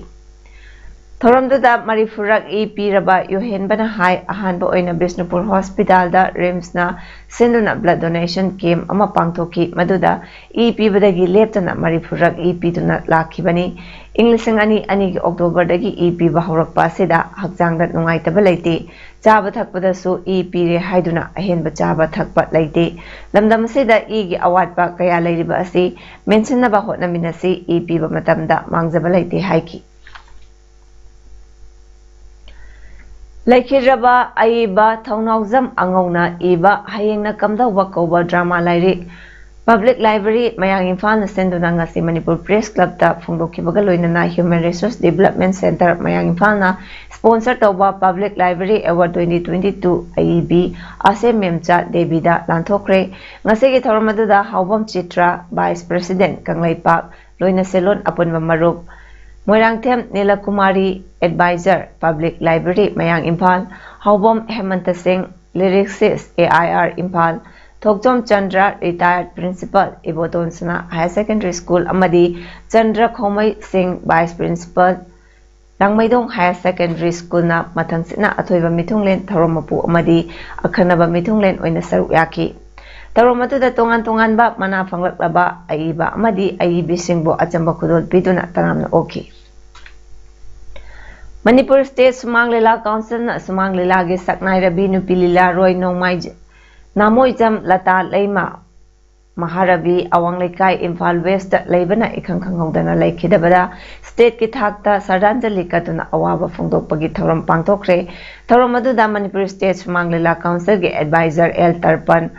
ꯊꯧꯔꯝꯗꯨꯗ ꯃꯔꯤꯐꯨꯔꯛ ꯏ ꯄꯤꯔꯕ ꯌꯨꯍꯦꯟꯕꯅ ꯍꯥꯏ, ꯑꯍꯥꯟꯕ ꯑꯣꯏꯅ ꯕꯤꯁꯅꯨꯄꯨꯔ ꯍꯣꯁꯄꯤꯇꯥꯜꯗ RIMSꯅ ꯁꯤꯟꯗꯨꯅ blood donation camp ꯑꯃ ꯄꯥꯡꯊꯣꯛꯈꯤ, ꯃꯗꯨꯗ ꯏ ꯄꯤꯕꯗꯒꯤ ꯂꯦꯞꯇꯅ ꯃꯔꯤꯐꯨꯔꯛ ꯏ ꯄꯤꯗꯨꯅ ꯂꯥꯛꯈꯤꯕꯅꯤ꯫ ꯏꯪ ꯂꯤꯁꯤꯡ ꯑꯅꯤ ꯑꯅꯤꯒꯤ Octoberꯗꯒꯤ ꯏ ꯄꯤꯕ ꯍꯧꯔꯛꯄ ꯑꯁꯤꯗ ꯍꯛꯆꯥꯡꯗ ꯅꯨꯡꯉꯥꯏꯇꯕ ꯂꯩꯇꯦ꯫ ꯆꯥꯕ ꯊꯛꯄꯗꯁꯨ ꯏ ꯄꯤꯔꯦ ꯍꯥꯏꯗꯨꯅ ꯑꯍꯦꯟꯕ ꯆꯥꯕ ꯊꯛꯄ ꯂꯩꯇꯦ꯫ ꯂꯝꯗꯝ ꯑꯁꯤꯗ ꯏꯒꯤ ꯑꯋꯥꯠꯄ ꯀꯌꯥ ꯂꯩꯔꯤꯕ ꯑꯁꯤ ꯃꯦꯟꯁꯤꯟꯅꯕ ꯍꯣꯠꯅꯃꯤꯟꯅꯁꯤ, ꯏ ꯄꯤꯕ ꯃꯇꯝꯗ ꯃꯥꯡꯖꯕ ꯂꯩꯇꯦ ꯍꯥꯏꯈꯤ꯫ ꯂꯩꯈꯤꯗ꯭ꯔꯕ ꯑꯏꯕ ꯊꯧꯅꯥꯎꯖꯝ ꯑꯉꯧꯅ ꯏꯕ ꯍꯌꯦꯡꯅ ꯀꯝꯗꯧꯕ ꯀꯧꯕ drama ꯂꯥꯏꯔꯤꯛ Public Library ꯃꯌꯥꯡ ꯏꯝꯐꯥꯜꯅ ꯁꯤꯟꯗꯨꯅ ꯉꯁꯤ ꯃꯅꯤꯄꯨꯔ Press Clubꯇ ꯐꯣꯡꯗꯣꯛꯈꯤꯕꯒ ꯂꯣꯏꯅꯅ Human Resource Development Centre ꯃꯌꯥꯡ ꯏꯝꯐꯥꯜꯅ sponsor ꯇꯧꯕ Public Library Award twenty twenty-two ꯑꯏꯕꯤ ꯑꯁꯦꯝ ꯃꯦꯝꯆꯥ ꯗꯦꯕꯤꯗ ꯂꯥꯟꯊꯣꯛꯈ꯭ꯔꯦ꯫ ꯉꯁꯤꯒꯤ ꯊꯧꯔꯝ ꯑꯗꯨꯗ ꯍꯥꯎꯕꯝ ꯆꯤꯇ꯭ꯔ, Vice President ꯀꯪꯂꯩꯄꯥꯛ, ꯂꯣꯏꯅ ꯁꯦꯜꯂꯣꯟ ꯑꯄꯨꯟꯕ ꯃꯔꯨꯞ, ꯃꯣꯏꯔꯥꯡꯊꯦꯝ ꯅꯤꯂꯀꯨꯃꯥꯔꯤ, Advisor, Public Library ꯃꯌꯥꯡ ꯏꯝꯐꯥꯜ, ꯍꯥꯎꯕꯝ ꯍꯦꯃꯟꯇ ꯁꯤꯡ, Lyricist, A I R Imphal, Thokchom Chandra, Retired Principal, ꯏꯕꯣꯇꯣꯟꯁꯅꯥ Higher Secondary School ꯑꯃꯗꯤ ꯆꯟꯗ꯭ꯔ ꯈꯣꯃꯩ ꯁꯤꯡ, Vice Principal, ꯂꯥꯡꯃꯩꯗꯣꯡ Higher Secondary Schoolꯅ ꯃꯊꯪꯁꯤꯠꯅ ꯑꯊꯣꯏꯕ ꯃꯤꯊꯨꯡꯂꯦꯟ, ꯊꯧꯔꯝ ꯃꯄꯨ ꯑꯃꯗꯤ ꯑꯈꯟꯅꯕ ꯃꯤꯊꯨꯡꯂꯦꯟ ꯑꯣꯏꯅ ꯁꯔꯨꯛ ꯌꯥꯈꯤ꯫ ꯊꯧꯔꯝ ꯑꯗꯨꯗ ꯇꯣꯉꯥꯟ ꯇꯣꯉꯥꯟꯕ ꯃꯅꯥ ꯐꯪꯂꯛꯂꯕ ꯑꯏꯕ ꯑꯃꯗꯤ ꯑꯏꯕꯤꯁꯤꯡꯕꯨ ꯑꯆꯝꯕ ꯈꯨꯗꯣꯜ ꯄꯤꯗꯨꯅ ꯇꯔꯥꯝꯅ ꯑꯣꯛꯈꯤ꯫ ꯃꯅꯤꯄꯨꯔ ꯁ꯭ꯇꯦꯠ ꯁꯨꯃꯥꯡ ꯂꯤꯂꯥ ꯀꯥꯎꯟꯁꯤꯜꯅ ꯁꯨꯃꯥꯡ ꯂꯤꯂꯥꯒꯤ ꯁꯛꯅꯥꯏꯔꯕꯤ ꯅꯨꯄꯤ ꯂꯤꯂꯥꯔꯣꯏ ꯅꯣꯡꯃꯥꯏ-, ꯅꯥꯃꯣꯏꯖꯝ ꯂꯇꯥ ꯂꯩꯃ ꯃꯍꯥꯔꯕꯤ ꯑꯋꯥꯡ ꯂꯩꯀꯥꯏ ꯏꯝꯐꯥꯜ ꯋꯦꯁꯇ ꯂꯩꯕꯅ ꯏꯈꯪ ꯈꯪꯍꯧꯗꯅ ꯂꯩꯈꯤꯗꯕꯗ ꯁ꯭ꯇꯦꯠꯀꯤ ꯊꯥꯛꯇ ꯁ꯭ꯔꯗꯥꯟꯖꯂꯤ ꯀꯠꯇꯨꯅ ꯑꯋꯥꯕ ꯐꯣꯡꯗꯣꯛꯄꯒꯤ ꯊꯧꯔꯝ ꯄꯥꯡꯊꯣꯛꯈ꯭ꯔꯦ꯫ ꯊꯧꯔꯝ ꯑꯗꯨꯗ ꯃꯅꯤꯄꯨꯔ ꯁ꯭ꯇꯦꯠ ꯁꯨꯃꯥꯡ ꯂꯤꯂꯥ ꯀꯥꯎꯟꯁꯤꯜꯒꯤ adviser L Tarpan,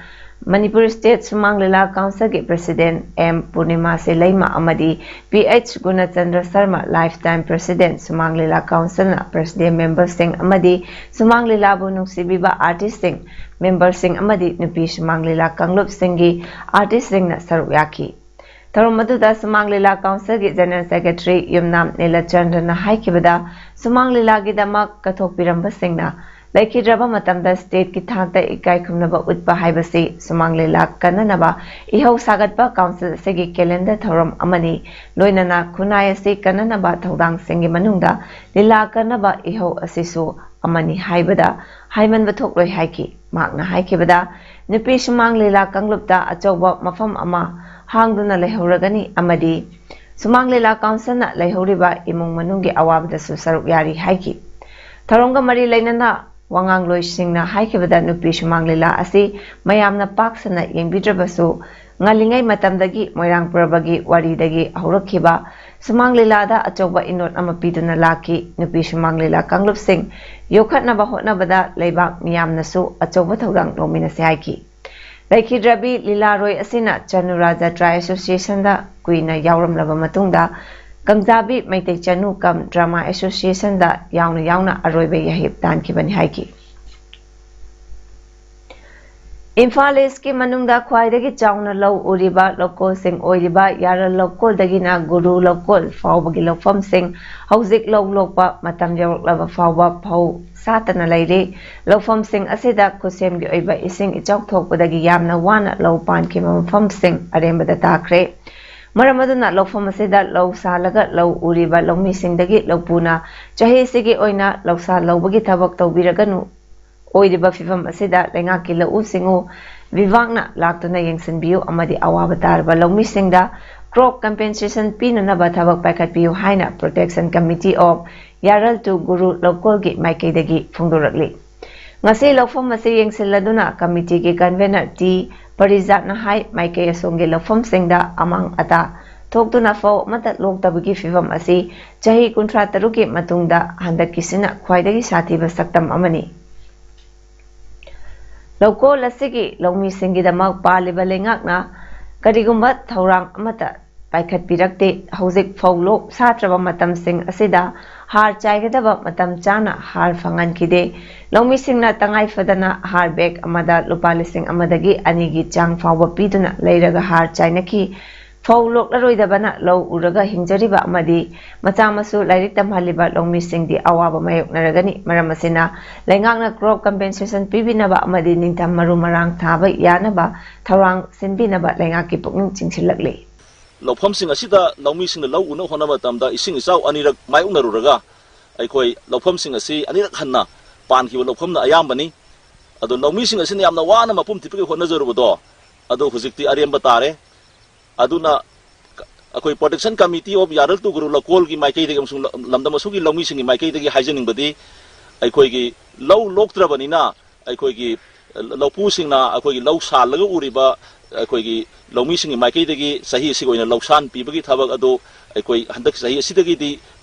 Manipur state Shumang Leela ꯀꯥꯎꯟꯁꯤꯜꯒꯤ ꯄ꯭ꯔꯦꯁꯤꯗꯦꯟꯠ ꯑꯦꯝ ꯄꯨꯔꯅꯤꯃꯥ ꯁꯤꯂꯩꯃ ꯑꯃꯗꯤ P H Gunachandra Sharma, life time president Shumang Leela ꯀꯥꯎꯟꯁꯤꯜꯅ ꯄ꯭ꯔꯦꯁꯤꯗꯦꯟꯠ ꯃꯦꯝꯕꯔꯁꯤꯡ ꯑꯃꯗꯤ ꯁꯨꯃꯥꯡ ꯂꯤꯂꯥꯕꯨ ꯅꯨꯡꯁꯤꯕꯤꯕ ꯑꯥꯔꯇꯤꯁꯁꯤꯡ, ꯃꯦꯝꯕꯔꯁꯤꯡ ꯑꯃꯗꯤ ꯅꯨꯄꯤ ꯁꯨꯃꯥꯡ ꯂꯤꯂꯥ ꯀꯥꯡꯂꯨꯞꯁꯤꯡꯒꯤ ꯑꯥꯔꯇꯤꯁꯁꯤꯡꯅ ꯁꯔꯨꯛ ꯌꯥꯈꯤ꯫ ꯊꯧꯔꯝ ꯑꯗꯨꯗ ꯁꯨꯃꯥꯡ ꯂꯤꯂꯥ ꯀꯥꯎꯟꯁꯤꯜꯒꯤ ꯖꯦꯅꯔꯦꯜ ꯁꯦꯀ꯭ꯔꯦꯇꯔꯤ ꯌꯨꯝꯅꯥꯝ ꯅꯤꯂꯆꯟꯗ꯭ꯔꯅ ꯍꯥꯏꯈꯤꯕꯗ, ꯁꯨꯃꯥꯡ ꯂꯤꯂꯥꯒꯤꯗꯃꯛ ꯀꯠꯊꯣꯛꯄꯤꯔꯝꯕꯁꯤꯡꯅ ꯂꯩꯈꯤꯗ꯭ꯔꯕ ꯃꯇꯝꯗ ꯁ꯭ꯇꯦꯠꯀꯤ ꯊꯥꯛꯇ ꯏꯀꯥꯏ ꯈꯨꯝꯅꯕ ꯎꯠꯄ ꯍꯥꯏꯕꯁꯤ ꯁꯨꯃꯥꯡ ꯂꯤꯂꯥ ꯀꯟꯅꯅꯕ ꯏꯍꯧ ꯁꯥꯒꯠꯄ ꯀꯥꯎꯟꯁꯤꯜ ꯑꯁꯤꯒꯤ ꯀꯦꯂꯦꯟꯗꯔ ꯊꯧꯔꯝ ꯑꯃꯅꯤ꯫ ꯂꯣꯏꯅꯅ ꯈꯨꯟꯅꯥꯏ ꯑꯁꯤ ꯀꯟꯅꯅꯕ ꯊꯧꯗꯥꯡꯁꯤꯡꯒꯤ ꯃꯅꯨꯡꯗ ꯂꯤꯂꯥ ꯀꯟꯅꯕ ꯏꯍꯧ ꯑꯁꯤꯁꯨ ꯑꯃꯅꯤ ꯍꯥꯏꯕꯗ ꯍꯥꯏꯃꯟꯕ ꯊꯣꯛꯂꯣꯏ ꯍꯥꯏꯈꯤ꯫ ꯃꯍꯥꯛꯅ ꯍꯥꯏꯈꯤꯕꯗ, ꯅꯨꯄꯤ ꯁꯨꯃꯥꯡ ꯂꯤꯂꯥ ꯀꯥꯡꯂꯨꯞꯇ ꯑꯆꯧꯕ ꯃꯐꯝ ꯑꯃ ꯍꯥꯡꯗꯨꯅ ꯂꯩꯍꯧꯔꯒꯅꯤ ꯑꯃꯗꯤ ꯁꯨꯃꯥꯡ ꯂꯤꯂꯥ ꯀꯥꯎꯟꯁꯤꯜꯅ ꯂꯩꯍꯧꯔꯤꯕ ꯏꯃꯨꯡ ꯃꯅꯨꯡꯒꯤ ꯑꯋꯥꯕꯗꯁꯨ ꯁꯔꯨꯛ ꯌꯥꯔꯤ ꯍꯥꯏꯈꯤ꯫ ꯊꯧꯔꯝꯒ ꯃꯔꯤ ꯂꯩꯅꯅ ꯋꯥꯉꯥꯡꯂꯣꯏꯁꯤꯡꯅ ꯍꯥꯏꯈꯤꯕꯗ, ꯅꯨꯄꯤ ꯁꯨꯃꯥꯡ ꯂꯤꯂꯥ ꯑꯁꯤ ꯃꯌꯥꯝꯅ ꯄꯥꯛ ꯁꯟꯅ ꯌꯦꯡꯕꯤꯗ꯭ꯔꯕꯁꯨ, ꯉꯜꯂꯤꯉꯩ ꯃꯇꯝꯗꯒꯤ ꯃꯣꯏꯔꯥꯡ ꯄ꯭ꯔꯕꯒꯤ ꯋꯥꯔꯤꯗꯒꯤ ꯍꯧꯔꯛꯈꯤꯕ ꯁꯨꯃꯥꯡ ꯂꯤꯂꯥꯗ ꯑꯆꯧꯕ ꯏꯅꯣꯠ ꯑꯃ ꯄꯤꯗꯨꯅ ꯂꯥꯛꯈꯤ꯫ ꯅꯨꯄꯤ ꯁꯨꯃꯥꯡ ꯂꯤꯂꯥ ꯀꯥꯡꯂꯨꯞꯁꯤꯡ ꯌꯣꯛꯈꯠꯅꯕ ꯍꯣꯠꯅꯕꯗ ꯂꯩꯕꯥꯛ ꯃꯤꯌꯥꯝꯅꯁꯨ ꯑꯆꯧꯕ ꯊꯧꯗꯥꯡ ꯂꯧꯃꯤꯟꯅꯁꯤ ꯍꯥꯏꯈꯤ꯫ ꯂꯩꯈꯤꯗ꯭ꯔꯕꯤ ꯂꯤꯂꯥꯔꯣꯏ ꯑꯁꯤꯅ ꯆꯅꯨꯔꯥ ꯖꯇ꯭ꯔꯥ ꯑꯦꯁꯣꯁꯤꯌꯦꯁꯟꯗ ꯀꯨꯏꯅ ꯌꯥꯎꯔꯝꯂꯕ ꯃꯇꯨꯡꯗ, ꯀꯪꯖꯥꯕꯤ ꯃꯩꯇꯩ ꯆꯅꯨ ꯀꯝ ꯗ꯭ꯔꯃꯥ ꯑꯦꯁꯣꯁꯤꯌꯦꯁꯟꯗ ꯌꯥꯎꯅ ꯌꯥꯎꯅ ꯑꯔꯣꯏꯕ ꯌꯥꯍꯤꯞ ꯇꯥꯟꯈꯤꯕꯅꯤ ꯍꯥꯏꯈꯤ꯫ ꯏꯝꯐꯥꯜ ꯏꯁꯀꯤ ꯃꯅꯨꯡꯗ ꯈ꯭ꯋꯥꯏꯗꯒꯤ ꯆꯥꯎꯅ ꯂꯧ ꯎꯔꯤꯕ ꯂꯧꯀꯣꯜꯁꯤꯡ ꯑꯣꯏꯔꯤꯕ ꯌꯥꯔꯜ ꯂꯧꯀꯣꯜꯗꯒꯤꯅ ꯒꯨꯔꯨ ꯂꯧꯀꯣꯜ ꯐꯥꯎꯕꯒꯤ ꯂꯧꯐꯝꯁꯤꯡ ꯍꯧꯖꯤꯛ ꯂꯧ ꯂꯣꯛꯄ ꯃꯇꯝ ꯌꯧꯔꯛꯂꯕ ꯐꯥꯎꯕ ꯐꯧ ꯁꯥꯠꯇꯅ ꯂꯩꯔꯤ꯫ ꯂꯧꯐꯝꯁꯤꯡ ꯑꯁꯤꯗ ꯈꯨꯠꯁꯦꯝꯒꯤ ꯑꯣꯏꯕ ꯏꯁꯤꯡ ꯏꯆꯥꯎ ꯊꯣꯛꯄꯗꯒꯤ ꯌꯥꯝꯅ ꯋꯥꯅ ꯂꯧ ꯄꯥꯟꯈꯤꯕ ꯃꯐꯝꯁꯤꯡ ꯑꯔꯦꯝꯕꯗ ꯇꯥꯈ꯭ꯔꯦ꯫ ꯃꯔꯝ ꯑꯗꯨꯅ ꯂꯧꯐꯝ ꯑꯁꯤꯗ ꯂꯧ ꯁꯥꯜꯂꯒ ꯂꯧ ꯎꯔꯤꯕ ꯂꯧꯃꯤꯁꯤꯡꯗꯒꯤ ꯂꯧꯄꯨꯅ ꯆꯍꯤꯁꯤꯒꯤ ꯑꯣꯏꯅ ꯂꯧꯁꯥ ꯂꯧꯕꯒꯤ ꯊꯕꯛ ꯇꯧꯕꯤꯔꯒꯅꯨ, ꯑꯣꯏꯔꯤꯕ ꯐꯤꯚꯝ ꯑꯁꯤꯗ ꯂꯩꯉꯥꯛꯀꯤ ꯂꯧꯎ ꯁꯤꯡꯎ ꯕꯤꯚꯥꯒꯅ ꯂꯥꯛꯇꯨꯅ ꯌꯦꯡꯁꯤꯟꯕꯤꯌꯨ ꯑꯃꯗꯤ ꯑꯋꯥꯕ ꯇꯥꯔꯕ ꯂꯧꯃꯤꯁꯤꯡꯗ crop compensation ꯄꯤꯅꯅꯕ ꯊꯕꯛ ꯄꯥꯏꯈꯠꯄꯤꯌꯨ ꯍꯥꯏꯅ Protection Committee of Yaral to Guru ꯂꯧꯀꯣꯜꯒꯤ ꯃꯥꯏꯀꯩꯗꯒꯤ ꯐꯣꯡꯗꯣꯔꯛꯂꯤ꯫ ꯉꯁꯤ ꯂꯧꯐꯝ ꯑꯁꯤ ꯌꯦꯡꯁꯤꯜꯂꯗꯨꯅ ꯀꯃꯤꯇꯤꯒꯤ convener ꯇꯤ ꯄꯔꯤꯖꯥꯠꯅ ꯍꯥꯏ, ꯃꯥꯏꯀꯩ ꯑꯁꯣꯝꯒꯤ ꯂꯧꯐꯝꯁꯤꯡꯗ ꯑꯃꯥꯡ ꯑꯇꯥ ꯊꯣꯛꯇꯨꯅ ꯐꯧ ꯑꯃꯠꯇ ꯂꯣꯛꯇꯕꯒꯤ ꯐꯤꯚꯝ ꯑꯁꯤ ꯆꯍꯤ ꯀꯨꯟꯊ꯭ꯔꯥ ꯇꯔꯨꯛꯀꯤ ꯃꯇꯨꯡꯗ ꯍꯟꯗꯛꯀꯤꯁꯤꯅ ꯈ꯭ꯋꯥꯏꯗꯒꯤ ꯁꯥꯊꯤꯕ ꯁꯛꯇꯝ ꯑꯃꯅꯤ꯫ ꯂꯧꯀꯣꯜ ꯑꯁꯤꯒꯤ ꯂꯧꯃꯤꯁꯤꯡꯒꯤꯗꯃꯛ ꯄꯥꯜꯂꯤꯕ ꯂꯩꯉꯥꯛꯅ ꯀꯔꯤꯒꯨꯝꯕ ꯊꯧꯔꯥꯡ ꯑꯃꯠꯇ ꯄꯥꯏꯈꯠꯄꯤꯔꯛꯇꯦ꯫ ꯍꯧꯖꯤꯛ ꯐꯧ ꯂꯣꯛ ꯁꯥꯠꯇ꯭ꯔꯕ ꯃꯇꯝꯁꯤꯡ ꯑꯁꯤꯗ ꯍꯥꯔ ꯆꯥꯏꯒꯗꯕ ꯃꯇꯝ ꯆꯥꯅ ꯍꯥꯔ ꯐꯪꯍꯟꯈꯤꯗꯦ꯫ ꯂꯧꯃꯤꯁꯤꯡꯅ ꯇꯉꯥꯏ ꯐꯗꯅ ꯍꯥꯔ bag ꯑꯃꯗ ꯂꯨꯄꯥ ꯂꯤꯁꯤꯡ ꯑꯃꯗꯒꯤ ꯑꯅꯤꯒꯤ ꯆꯥꯡ ꯐꯥꯎꯕ ꯄꯤꯗꯨꯅ ꯂꯩꯔꯒ ꯍꯥꯔ ꯆꯥꯏꯅꯈꯤ꯫ ꯐꯧ ꯂꯣꯛꯂꯔꯣꯏꯗꯕꯅ ꯂꯧ ꯎꯔꯒ ꯍꯤꯡꯖꯔꯤꯕ ꯑꯃꯗꯤ ꯃꯆꯥ ꯃꯁꯨ ꯂꯥꯏꯔꯤꯛ ꯇꯝꯍꯜꯂꯤꯕ ꯂꯧꯃꯤꯁꯤꯡꯗꯤ ꯑꯋꯥꯕ ꯃꯥꯌꯣꯛꯅꯔꯒꯅꯤ꯫ ꯃꯔꯝ ꯑꯁꯤꯅ ꯂꯩꯉꯥꯛꯅ crop compensation ꯄꯤꯕꯤꯅꯕ ꯑꯃꯗꯤ ꯅꯤꯡꯊꯝ ꯃꯔꯨ ꯃꯔꯥꯡ ꯊꯥꯕ ꯌꯥꯅꯕ ꯊꯧꯔꯥꯡ ꯁꯤꯟꯕꯤꯅꯕ ꯂꯩꯉꯥꯛꯀꯤ ꯄꯨꯛꯅꯤꯡ ꯆꯤꯡꯁꯤꯜꯂꯛꯂꯤ꯫ ꯂꯧꯐꯝꯁꯤꯡ ꯑꯁꯤꯗ ꯂꯧꯃꯤꯁꯤꯡꯅ ꯂꯧ ꯎꯅꯕ ꯍꯣꯠꯅꯕ ꯃꯇꯝꯗ ꯏꯁꯤꯡ ꯏꯆꯥꯎ ꯑꯅꯤꯔꯛ ꯃꯥꯌꯣꯛꯅꯔꯨꯔꯒ ꯑꯩꯈꯣꯏ ꯂꯧꯐꯝꯁꯤꯡ ꯑꯁꯤ ꯑꯅꯤꯔꯛ ꯍꯟꯅ ꯄꯥꯟꯈꯤꯕ ꯂꯧꯐꯝꯅ ꯑꯌꯥꯝꯕꯅꯤ꯫ ꯑꯗꯣ ꯂꯧꯃꯤꯁꯤꯡ ꯑꯁꯤꯅ ꯌꯥꯝꯅ ꯋꯥꯅ ꯃꯄꯨꯝ ꯊꯤꯠꯄꯒꯤ ꯍꯣꯠꯅꯖꯔꯨꯕꯗꯣ ꯑꯗꯨ ꯍꯧꯖꯤꯛꯇꯤ ꯑꯔꯦꯝꯕ ꯇꯥꯔꯦ꯫ ꯑꯗꯨꯅ ꯑꯩꯈꯣꯏ Protection Committee of Yaral to Guru ꯂꯧꯀꯣꯜꯒꯤ ꯃꯥꯏꯀꯩꯗꯒꯤ ꯑꯃꯁꯨꯡ ꯂꯝꯗꯝ ꯑꯁꯤꯒꯤ ꯂꯧꯃꯤꯁꯤꯡꯒꯤ ꯃꯥꯏꯀꯩꯗꯒꯤ ꯍꯥꯏꯖꯅꯤꯡꯕꯗꯤ, ꯑꯩꯈꯣꯏꯒꯤ ꯂꯧ ꯂꯣꯛꯇ꯭ꯔꯕꯅꯤꯅ ꯑꯩꯈꯣꯏꯒꯤ ꯂꯧꯄꯨꯁꯤꯡꯅ ꯑꯩꯈꯣꯏꯒꯤ ꯂꯧ ꯁꯥꯜꯂꯒ ꯎꯔꯤꯕ ꯑꯩꯈꯣꯏꯒꯤ ꯂꯧꯃꯤꯁꯤꯡꯒꯤ ꯃꯥꯏꯀꯩꯗꯒꯤ ꯆꯍꯤ ꯑꯁꯤꯒꯤ ꯑꯣꯏꯅ ꯂꯧꯁꯥꯟ ꯄꯤꯕꯒꯤ ꯊꯕꯛ ꯑꯗꯨ ꯑꯩꯈꯣꯏ ꯍꯟꯗꯛ ꯆꯍꯤ ꯑꯁꯤꯗꯒꯤꯗꯤ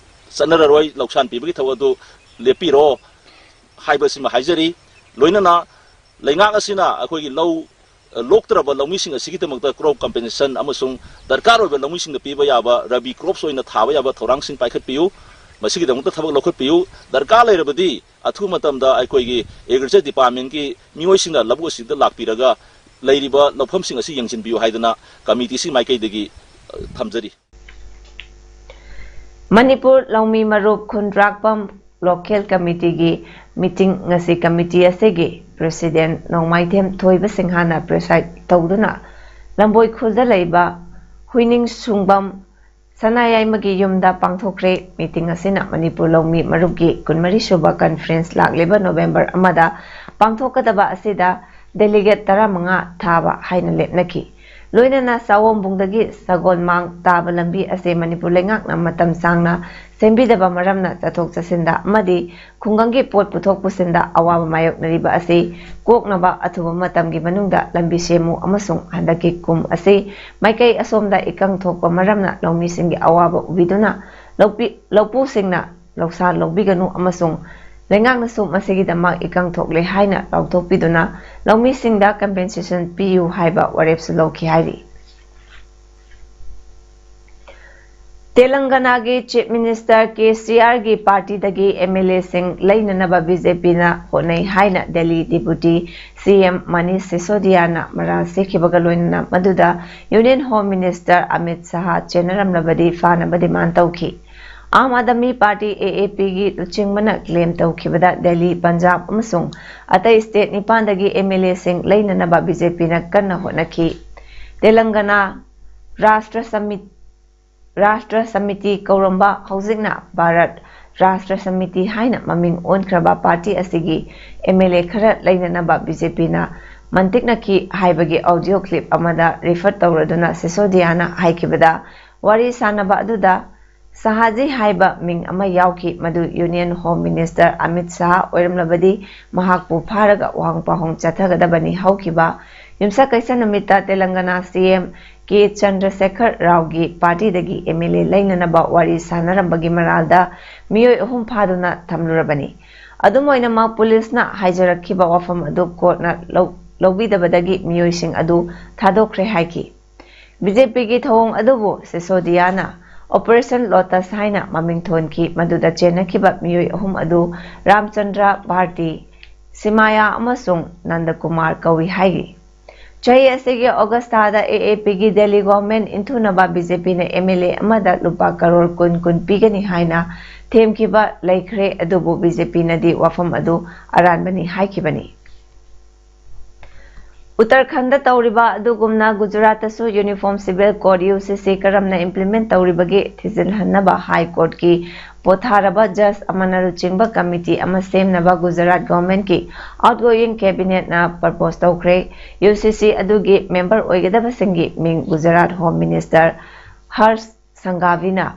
ꯆꯠꯅꯔꯔꯣꯏ꯫ ꯂꯧꯁꯥꯟ ꯄꯤꯕꯒꯤ ꯊꯕꯛ ꯑꯗꯨ ꯂꯦꯞꯄꯤꯔꯣ ꯍꯥꯏꯕꯁꯤꯃ ꯍꯥꯏꯖꯔꯤ꯫ ꯂꯣꯏꯅꯅ ꯂꯩꯉꯥꯛ ꯑꯁꯤꯅ ꯑꯩꯈꯣꯏꯒꯤ ꯂꯧ ꯂꯣꯛꯇ꯭ꯔꯕ ꯂꯧꯃꯤꯁꯤꯡ ꯑꯁꯤꯒꯤꯗꯃꯛꯇ crop compensation ꯑꯃꯁꯨꯡ ꯗꯔꯀꯥꯔ ꯑꯣꯏꯕ ꯂꯧꯃꯤꯁꯤꯡꯗ ꯄꯤꯕ ꯌꯥꯕ Rabi crops ꯑꯣꯏꯅ ꯊꯥꯕ ꯌꯥꯕ ꯊꯧꯔꯥꯡꯁꯤꯡ ꯄꯥꯏꯈꯠꯄꯤꯌꯨ꯫ ꯃꯁꯤꯒꯤꯗꯃꯛꯇ ꯊꯕꯛ ꯂꯧꯈꯠꯄꯤꯌꯨ꯫ ꯗꯔꯀꯥꯔ ꯂꯩꯔꯕꯗꯤ ꯑꯊꯨꯕ ꯃꯇꯝꯗ ꯑꯩꯈꯣꯏꯒꯤ Agriculture Departmentꯀꯤ ꯃꯤꯑꯣꯏꯁꯤꯡꯅ ꯂꯧꯕꯨꯛ ꯑꯁꯤꯗ ꯂꯥꯛꯄꯤꯔꯒ ꯂꯩꯔꯤꯕ ꯂꯧꯐꯝꯁꯤꯡ ꯑꯁꯤ ꯌꯦꯡꯁꯤꯟꯕꯤꯌꯨ ꯍꯥꯏꯗꯅ committeeꯁꯤꯒꯤ ꯃꯥꯏꯀꯩꯗꯒꯤ, ꯑ, ꯊꯝꯖꯔꯤ꯫ ꯃꯅꯤꯄꯨꯔ ꯂꯧꯃꯤ ꯃꯔꯨꯞ ꯈꯨꯟꯗ꯭ꯔꯥꯛꯄꯝ local committeeꯒꯤ meeting ꯉꯁꯤ committee ꯑꯁꯤꯒꯤ president ꯅꯣꯡꯃꯥꯏꯊꯦꯝ ꯊꯣꯏꯕ ꯁꯤꯡꯍꯥꯅ preside ꯇꯧꯗꯨꯅ ꯂꯝꯕꯣꯏ ꯈꯨꯜꯗ ꯂꯩꯕ ꯍꯨꯏꯅꯤꯡ ꯁꯨꯡꯕꯝ ꯁꯅꯥꯌꯥꯏꯃꯒꯤ ꯌꯨꯝꯗ ꯄꯥꯡꯊꯣꯛꯈ꯭ꯔꯦ꯫ Meeting ꯑꯁꯤꯅ ꯃꯅꯤꯄꯨꯔ ꯂꯧꯃꯤ ꯃꯔꯨꯞꯀꯤ ꯀꯨꯟꯃꯔꯤ ꯁꯨꯕ conference ꯂꯥꯛꯂꯤꯕ November ꯑꯃꯗ ꯄꯥꯡꯊꯣꯛꯀꯗꯕ ꯑꯁꯤꯗ delegate ꯇꯔꯥꯃꯉꯥ ꯊꯥꯕ ꯍꯥꯏꯅ ꯂꯦꯞꯅꯈꯤ꯫ ꯂꯣꯏꯅꯅ ꯆꯥꯋꯣꯝꯕꯨꯡꯗꯒꯤ ꯁꯒꯣꯜꯃꯥꯡ ꯇꯥꯕ ꯂꯝꯕꯤ ꯑꯁꯤ ꯃꯅꯤꯄꯨꯔ ꯂꯩꯉꯥꯛꯅ ꯃꯇꯝ ꯁꯥꯡꯅ ꯁꯦꯝꯕꯤꯗꯕ ꯃꯔꯝꯅ ꯆꯠꯊꯣꯛ ꯆꯠꯁꯤꯟꯗ ꯑꯃꯗꯤ ꯈꯨꯡꯒꯪꯒꯤ ꯄꯣꯠ ꯄꯨꯊꯣꯛ ꯄꯨꯁꯤꯟꯗ ꯑꯋꯥꯕ ꯃꯥꯌꯣꯛꯅꯔꯤꯕ ꯑꯁꯤ ꯀꯣꯛꯅꯕ ꯑꯊꯨꯕ ꯃꯇꯝꯒꯤ ꯃꯅꯨꯡꯗ ꯂꯝꯕꯤ ꯁꯦꯝꯃꯨ ꯑꯃꯁꯨꯡ ꯍꯟꯗꯛꯀꯤ ꯀꯨꯝ ꯑꯁꯤ ꯃꯥꯏꯀꯩ ꯑꯁꯣꯝꯗ ꯏꯀꯪ ꯊꯣꯛꯄ ꯃꯔꯝꯅ ꯂꯧꯃꯤꯁꯤꯡꯒꯤ ꯑꯋꯥꯕ ꯎꯕꯤꯗꯨꯅ ꯂꯧꯄꯤ-, ꯂꯧꯄꯨꯁꯤꯡꯅ ꯂꯧꯁꯥ ꯂꯧꯕꯤꯒꯅꯨ ꯑꯃꯁꯨꯡ ꯂꯩꯉꯥꯛꯅꯁꯨ ꯃꯁꯤꯒꯤꯗꯃꯛ ꯏꯀꯪ ꯊꯣꯛꯂꯦ ꯍꯥꯏꯅ ꯂꯥꯎꯊꯣꯛꯄꯤꯗꯨꯅ ꯂꯧꯃꯤꯁꯤꯡꯗ compensation ꯄꯤꯌꯨ ꯍꯥꯏꯕ ꯋꯥꯔꯦꯞꯁꯨ ꯂꯧꯈꯤ ꯍꯥꯏꯔꯤ꯫ ꯇꯦꯂꯪꯒꯅꯥꯒꯤ Chief Minister ꯀꯦ ꯁꯤ ꯑꯥꯔꯒꯤ ꯄꯥꯔꯇꯤꯗꯒꯤ ꯑꯦꯝ ꯑꯦꯜ ꯑꯦꯁꯤꯡ ꯂꯩꯅꯅꯕ ꯕꯤ ꯖꯦ ꯄꯤꯅ ꯍꯣꯠꯅꯩ ꯍꯥꯏꯅ Delhi deputy C M Manish ꯁꯤꯁꯣꯗꯤꯌꯥꯅ ꯃꯔꯥꯜ ꯁꯤꯈꯤꯕꯒ ꯂꯣꯏꯅꯅ ꯃꯗꯨꯗ Union Home Minister ꯑꯃꯤꯠ ꯁꯍꯥ ꯆꯦꯟꯅꯔꯝꯂꯕꯗꯤ ꯐꯥꯅꯕ demand ꯇꯧꯈꯤ꯫ Aam Aadmi party, A A ꯄꯤꯒꯤ ꯂꯨꯆꯤꯡꯕꯅ claim ꯇꯧꯈꯤꯕꯗ ꯗꯦꯜꯂꯤ, ꯄꯟꯖꯥꯕ ꯑꯃꯁꯨꯡ ꯑꯇꯩ state ꯅꯤꯄꯥꯟꯗꯒꯤ ꯑꯦꯝ ꯑꯦꯜ ꯑꯦꯁꯤꯡ ꯂꯩꯅꯅꯕ ꯕꯤ ꯖꯦ ꯄꯤꯅ ꯀꯟꯅ ꯍꯣꯠꯅꯈꯤ꯫ ꯇꯦꯂꯪꯒꯅꯥ ꯔꯥꯁꯇ꯭ꯔ ꯁꯃꯤ-, ꯔꯥꯁꯇ꯭ꯔ ꯁꯃꯤꯇꯤ ꯀꯧꯔꯝꯕ, ꯍꯧꯖꯤꯛꯅ ꯚꯥꯔꯠ ꯔꯥꯁꯇ꯭ꯔ ꯁꯃꯤꯇꯤ ꯍꯥꯏꯅ ꯃꯃꯤꯡ ꯑꯣꯟꯈ꯭ꯔꯕ ꯄꯥꯔꯇꯤ ꯑꯁꯤꯒꯤ ꯑꯦꯝ ꯑꯦꯜ ꯑꯦ ꯈꯔ ꯂꯩꯅꯅꯕ ꯕꯤ ꯖꯦ ꯄꯤꯅ ꯃꯟꯇꯤꯛꯅꯈꯤ ꯍꯥꯏꯕꯒꯤ audio clip ꯑꯃꯗ refer ꯇꯧꯔꯗꯨꯅ ꯁꯤꯁꯣꯗꯤꯌꯥꯅ ꯍꯥꯏꯈꯤꯕꯗ, ꯋꯥꯔꯤ ꯁꯥꯅꯕ ꯑꯗꯨꯗ ꯁꯍꯥꯖꯤ ꯍꯥꯏꯕ ꯃꯤꯡ ꯑꯃ ꯌꯥꯎꯈꯤ, ꯃꯗꯨ Union Home Minister ꯑꯃꯤꯠ ꯁꯍꯥ ꯑꯣꯏꯔꯝꯂꯕꯗꯤ ꯃꯍꯥꯛꯄꯨ ꯐꯥꯔꯒ ꯋꯥꯍꯪ ꯄꯥꯎꯍꯪ ꯆꯠꯊꯒꯗꯕꯅꯤ꯫ ꯍꯧꯈꯤꯕ ꯌꯨꯝꯁꯀꯩꯁ ꯅꯨꯃꯤꯠꯇ Telangana C M K Chandrasekhar ꯔꯥꯎꯒꯤ ꯄꯥꯔꯇꯤꯗꯒꯤ ꯑꯦꯝ ꯑꯦꯜ ꯑꯦ ꯂꯩꯅꯅꯕ ꯋꯥꯔꯤ ꯁꯥꯅꯔꯝꯕꯒꯤ ꯃꯔꯥꯜꯗ ꯃꯤꯑꯣꯏ ꯑꯍꯨꯝ ꯐꯥꯗꯨꯅ ꯊꯝꯂꯨꯔꯕꯅꯤ꯫ ꯑꯗꯨꯝ ꯑꯣꯏꯅꯃꯛ, ꯄꯨꯂꯤꯁꯅ ꯍꯥꯏꯖꯔꯛꯈꯤꯕ ꯋꯥꯐꯝ ꯑꯗꯨ ꯀꯣꯔꯠꯅ ꯂꯧ-, ꯂꯧꯕꯤꯗꯕꯗꯒꯤ ꯃꯤꯑꯣꯏꯁꯤꯡ ꯑꯗꯨ ꯊꯥꯗꯣꯛꯈ꯭ꯔꯦ ꯍꯥꯏꯈꯤ꯫ ꯕꯤ ꯖꯦ ꯄꯤꯒꯤ ꯊꯧꯑꯣꯡ ꯑꯗꯨꯕꯨ ꯁꯤꯁꯣꯗꯤꯌꯥꯅ Operation Lotus ꯍꯥꯏꯅ ꯃꯃꯤꯡ ꯊꯣꯟꯈꯤ, ꯃꯗꯨꯗ ꯆꯦꯟꯅꯈꯤꯕ ꯃꯤꯑꯣꯏ ꯑꯍꯨꯝ ꯑꯗꯨ ꯔꯥꯝꯆꯟꯗ꯭ꯔ ꯚꯥꯔꯇꯤ, ꯁꯤꯃꯥꯌꯥ ꯑꯃꯁꯨꯡ ꯅꯟꯗꯀꯨꯃꯥꯔ ꯀꯧꯏ ꯍꯥꯏꯔꯤ꯫ ꯆꯍꯤ ꯑꯁꯤꯒꯤ August ꯊꯥꯗ ꯑꯦ ꯑꯦ ꯄꯤꯒꯤ ꯗꯦꯜꯂꯤ government ꯏꯟꯊꯨꯅꯕ ꯕꯤ ꯖꯦ ꯄꯤꯅ ꯑꯦꯝ ꯑꯦꯜ ꯑꯦ ꯑꯃꯗ ꯂꯨꯄꯥ ꯀꯔꯣꯔ ꯀꯨꯟ ꯀꯨꯟ ꯄꯤꯒꯅꯤ ꯍꯥꯏꯅ ꯊꯦꯝꯈꯤꯕ ꯂꯩꯈ꯭ꯔꯦ, ꯑꯗꯨꯕꯨ ꯕꯤ ꯖꯦ ꯄꯤꯅꯗꯤ ꯋꯥꯐꯝ ꯑꯗꯨ ꯑꯔꯥꯟꯕꯅꯤ ꯍꯥꯏꯈꯤꯕꯅꯤ꯫ ꯎꯠꯇꯔꯈꯟꯗ ꯇꯧꯔꯤꯕ ꯑꯗꯨꯒꯨꯝꯅ ꯒꯨꯖꯔꯥꯠꯇꯁꯨ Uniform Civil Code, UCC, ꯀꯔꯝꯅ implement ꯇꯧꯔꯤꯕꯒꯦ ꯊꯤꯖꯤꯜꯍꯟꯅꯕ High Courtꯀꯤ ꯄꯣꯊꯥꯔꯕ ꯖꯖ ꯑꯃꯅ ꯂꯨꯆꯤꯡꯕ ꯀꯃꯤꯇꯤ ꯑꯃ ꯁꯦꯝꯅꯕ ꯒꯨꯖꯔꯥꯠ ꯒꯣꯚꯔꯟꯃꯦꯟꯠꯀꯤ outgoing cabinetꯅ propose ꯇꯧꯈ꯭ꯔꯦ꯫ UCC ꯑꯗꯨꯒꯤ member ꯑꯣꯏꯒꯗꯕꯁꯤꯡꯒꯤ ꯃꯤꯡ ꯒꯨꯖꯔꯥꯠ Home Minister ꯍꯔꯁ ꯁꯪꯘꯚꯤꯅ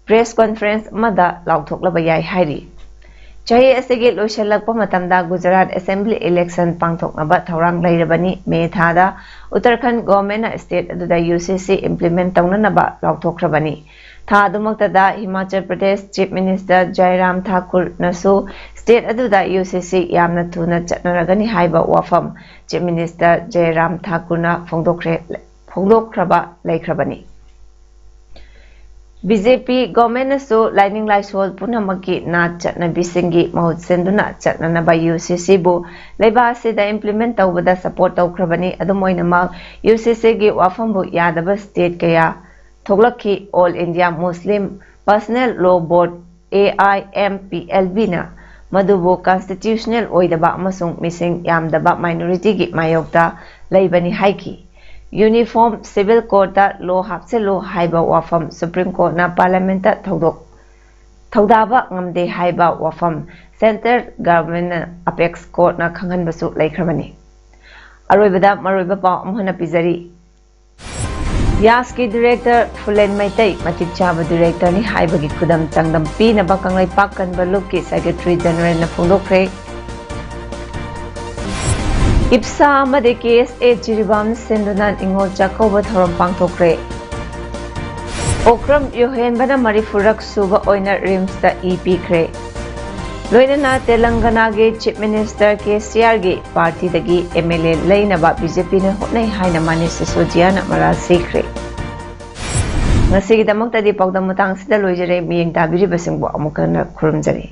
press conference ꯑꯃꯗ ꯂꯥꯎꯊꯣꯛꯂꯕ ꯌꯥꯏ ꯍꯥꯏꯔꯤ꯫ ꯆꯍꯤ ꯑꯁꯤꯒꯤ ꯂꯣꯏꯁꯤꯜꯂꯛꯄ ꯃꯇꯝꯗ ꯒꯨꯖꯔꯥꯠ assembly election ꯄꯥꯡꯊꯣꯛꯅꯕ ꯊꯧꯔꯥꯡ ꯂꯩꯔꯕꯅꯤ꯫ ꯃꯦ ꯊꯥꯗ ꯎꯠꯇꯔꯈꯟꯗ ꯒꯣꯚꯔꯟꯃꯦꯟꯠꯅ state ꯑꯗꯨꯗ UCC implement ꯇꯧꯅꯅꯕ ꯂꯥꯎꯊꯣꯛꯈ꯭ꯔꯕꯅꯤ꯫ ꯊꯥ ꯑꯗꯨꯃꯛꯇꯗ Himachal Pradesh Chief Minister ꯖꯥꯏꯔꯥꯝ ꯊꯥꯀꯨꯔꯅꯁꯨ state ꯑꯗꯨꯗ UCC ꯌꯥꯝꯅ ꯊꯨꯅ ꯆꯠꯅꯔꯒꯅꯤ ꯍꯥꯏꯕ ꯋꯥꯐꯝ Chief Minister ꯖꯥꯏꯔꯥꯝ ꯊꯥꯀꯨꯔꯅ ꯐꯣꯡꯗꯣꯛꯈ꯭ꯔꯦ, ꯐꯣꯡꯗꯣꯛꯈ꯭ꯔꯕ ꯂꯩꯈ꯭ꯔꯕꯅꯤ꯫ BJP ꯒꯣꯚꯔꯟꯃꯦꯟꯠꯅꯁꯨ ꯂꯥꯏꯅꯤꯡ ꯂꯥꯏꯁꯣꯜ ꯄꯨꯝꯅꯃꯛꯀꯤ ꯅꯥꯠ ꯆꯠꯅꯕꯤꯁꯤꯡꯒꯤ ꯃꯍꯨꯠ ꯁꯤꯟꯗꯨꯅ ꯆꯠꯅꯅꯕ UCCꯕꯨ ꯂꯩꯕꯥꯛ ꯑꯁꯤꯗ implement ꯇꯧꯕꯗ support ꯇꯧꯈ꯭ꯔꯕꯅꯤ꯫ ꯑꯗꯨꯝ ꯑꯣꯏꯅꯃꯛ, UCCꯒꯤ ꯋꯥꯐꯝꯕꯨ ꯌꯥꯗꯕ state ꯀꯌꯥ ꯊꯣꯛꯂꯛꯈꯤ꯫ All India Muslim Personal Law Board, AIMPLBꯅ ꯃꯗꯨꯕꯨ constitutional ꯑꯣꯏꯗꯕ ꯑꯃꯁꯨꯡ ꯃꯤꯁꯤꯡ ꯌꯥꯝꯗꯕ minorityꯒꯤ ꯃꯥꯌꯣꯛꯇ ꯂꯩꯕꯅꯤ ꯍꯥꯏꯈꯤ꯫ Uniform Civil Codeꯇ law ꯍꯥꯞꯆꯤꯜꯂꯨ ꯍꯥꯏꯕ ꯋꯥꯐꯝ Supreme Courtꯅ Parliamentꯇ ꯊꯧꯗꯣꯛ, ꯊꯧꯗꯥꯕ ꯉꯝꯗꯦ ꯍꯥꯏꯕ ꯋꯥꯐꯝ Central Governmentꯅ Apex Courtꯅ ꯈꯪꯍꯟꯕꯁꯨ ꯂꯩꯈ꯭ꯔꯕꯅꯤ꯫ ꯑꯔꯣꯏꯕꯗ ꯃꯔꯨꯑꯣꯏꯕ ꯄꯥꯎ ꯑꯃꯨꯛ ꯍꯟꯅ ꯄꯤꯖꯔꯤ꯫ ꯌꯥꯁꯀꯤ director ꯐꯨꯂꯦꯟ ꯃꯩꯇꯩ ꯃꯇꯤꯛ ꯆꯥꯕ directorꯅꯤ ꯍꯥꯏꯕꯒꯤ ꯈꯨꯗꯝ ꯆꯥꯡꯗꯝ ꯄꯤꯅꯕ ꯀꯪꯂꯩꯄꯥꯛ ꯀꯟꯕ ꯂꯨꯞꯀꯤ Secretary Generalꯅ ꯐꯣꯡꯗꯣꯛꯈ꯭ꯔꯦ꯫ ꯏꯞꯁꯥ ꯑꯃꯗꯤ KSA ꯖꯤꯔꯤꯕꯥꯝ ꯁꯤꯟꯗꯨꯅ ꯅꯤꯉꯣꯜ ꯆꯥꯛꯀꯧꯕ ꯊꯧꯔꯝ ꯄꯥꯡꯊꯣꯛꯈ꯭ꯔꯦ꯫ ꯑꯣꯀ꯭ꯔꯝ ꯌꯣꯍꯦꯟꯕꯅ ꯃꯔꯤꯐꯨꯔꯛ ꯁꯨꯕ ꯑꯣꯏꯅ RIMSꯇ ꯏ ꯄꯤꯈ꯭ꯔꯦ꯫ ꯂꯣꯏꯅꯅ ꯇꯦꯂꯪꯒꯅꯥꯒꯤ Chief Minister KCRꯒꯤ partyꯗꯒꯤ MLA ꯂꯩꯅꯕ BJPꯅ ꯍꯣꯠꯅꯩ ꯍꯥꯏꯅ ꯃꯅꯤꯁ ꯁꯤꯁꯣꯗꯤꯌꯥꯅ ꯃꯔꯥꯜ ꯁꯤꯈ꯭ꯔꯦ꯫ ꯉꯁꯤꯒꯤꯗꯃꯛꯇꯗꯤ ꯄꯥꯎꯗꯝ ꯃꯇꯥꯡꯁꯤꯗ ꯂꯣꯏꯖꯔꯦ꯫ ꯃꯤꯠꯌꯦꯡ ꯇꯥꯕꯤꯔꯤꯕꯁꯤꯡꯕꯨ ꯑꯃꯨꯛ ꯍꯟꯅ ꯈꯨꯔꯨꯝꯖꯔꯤ꯫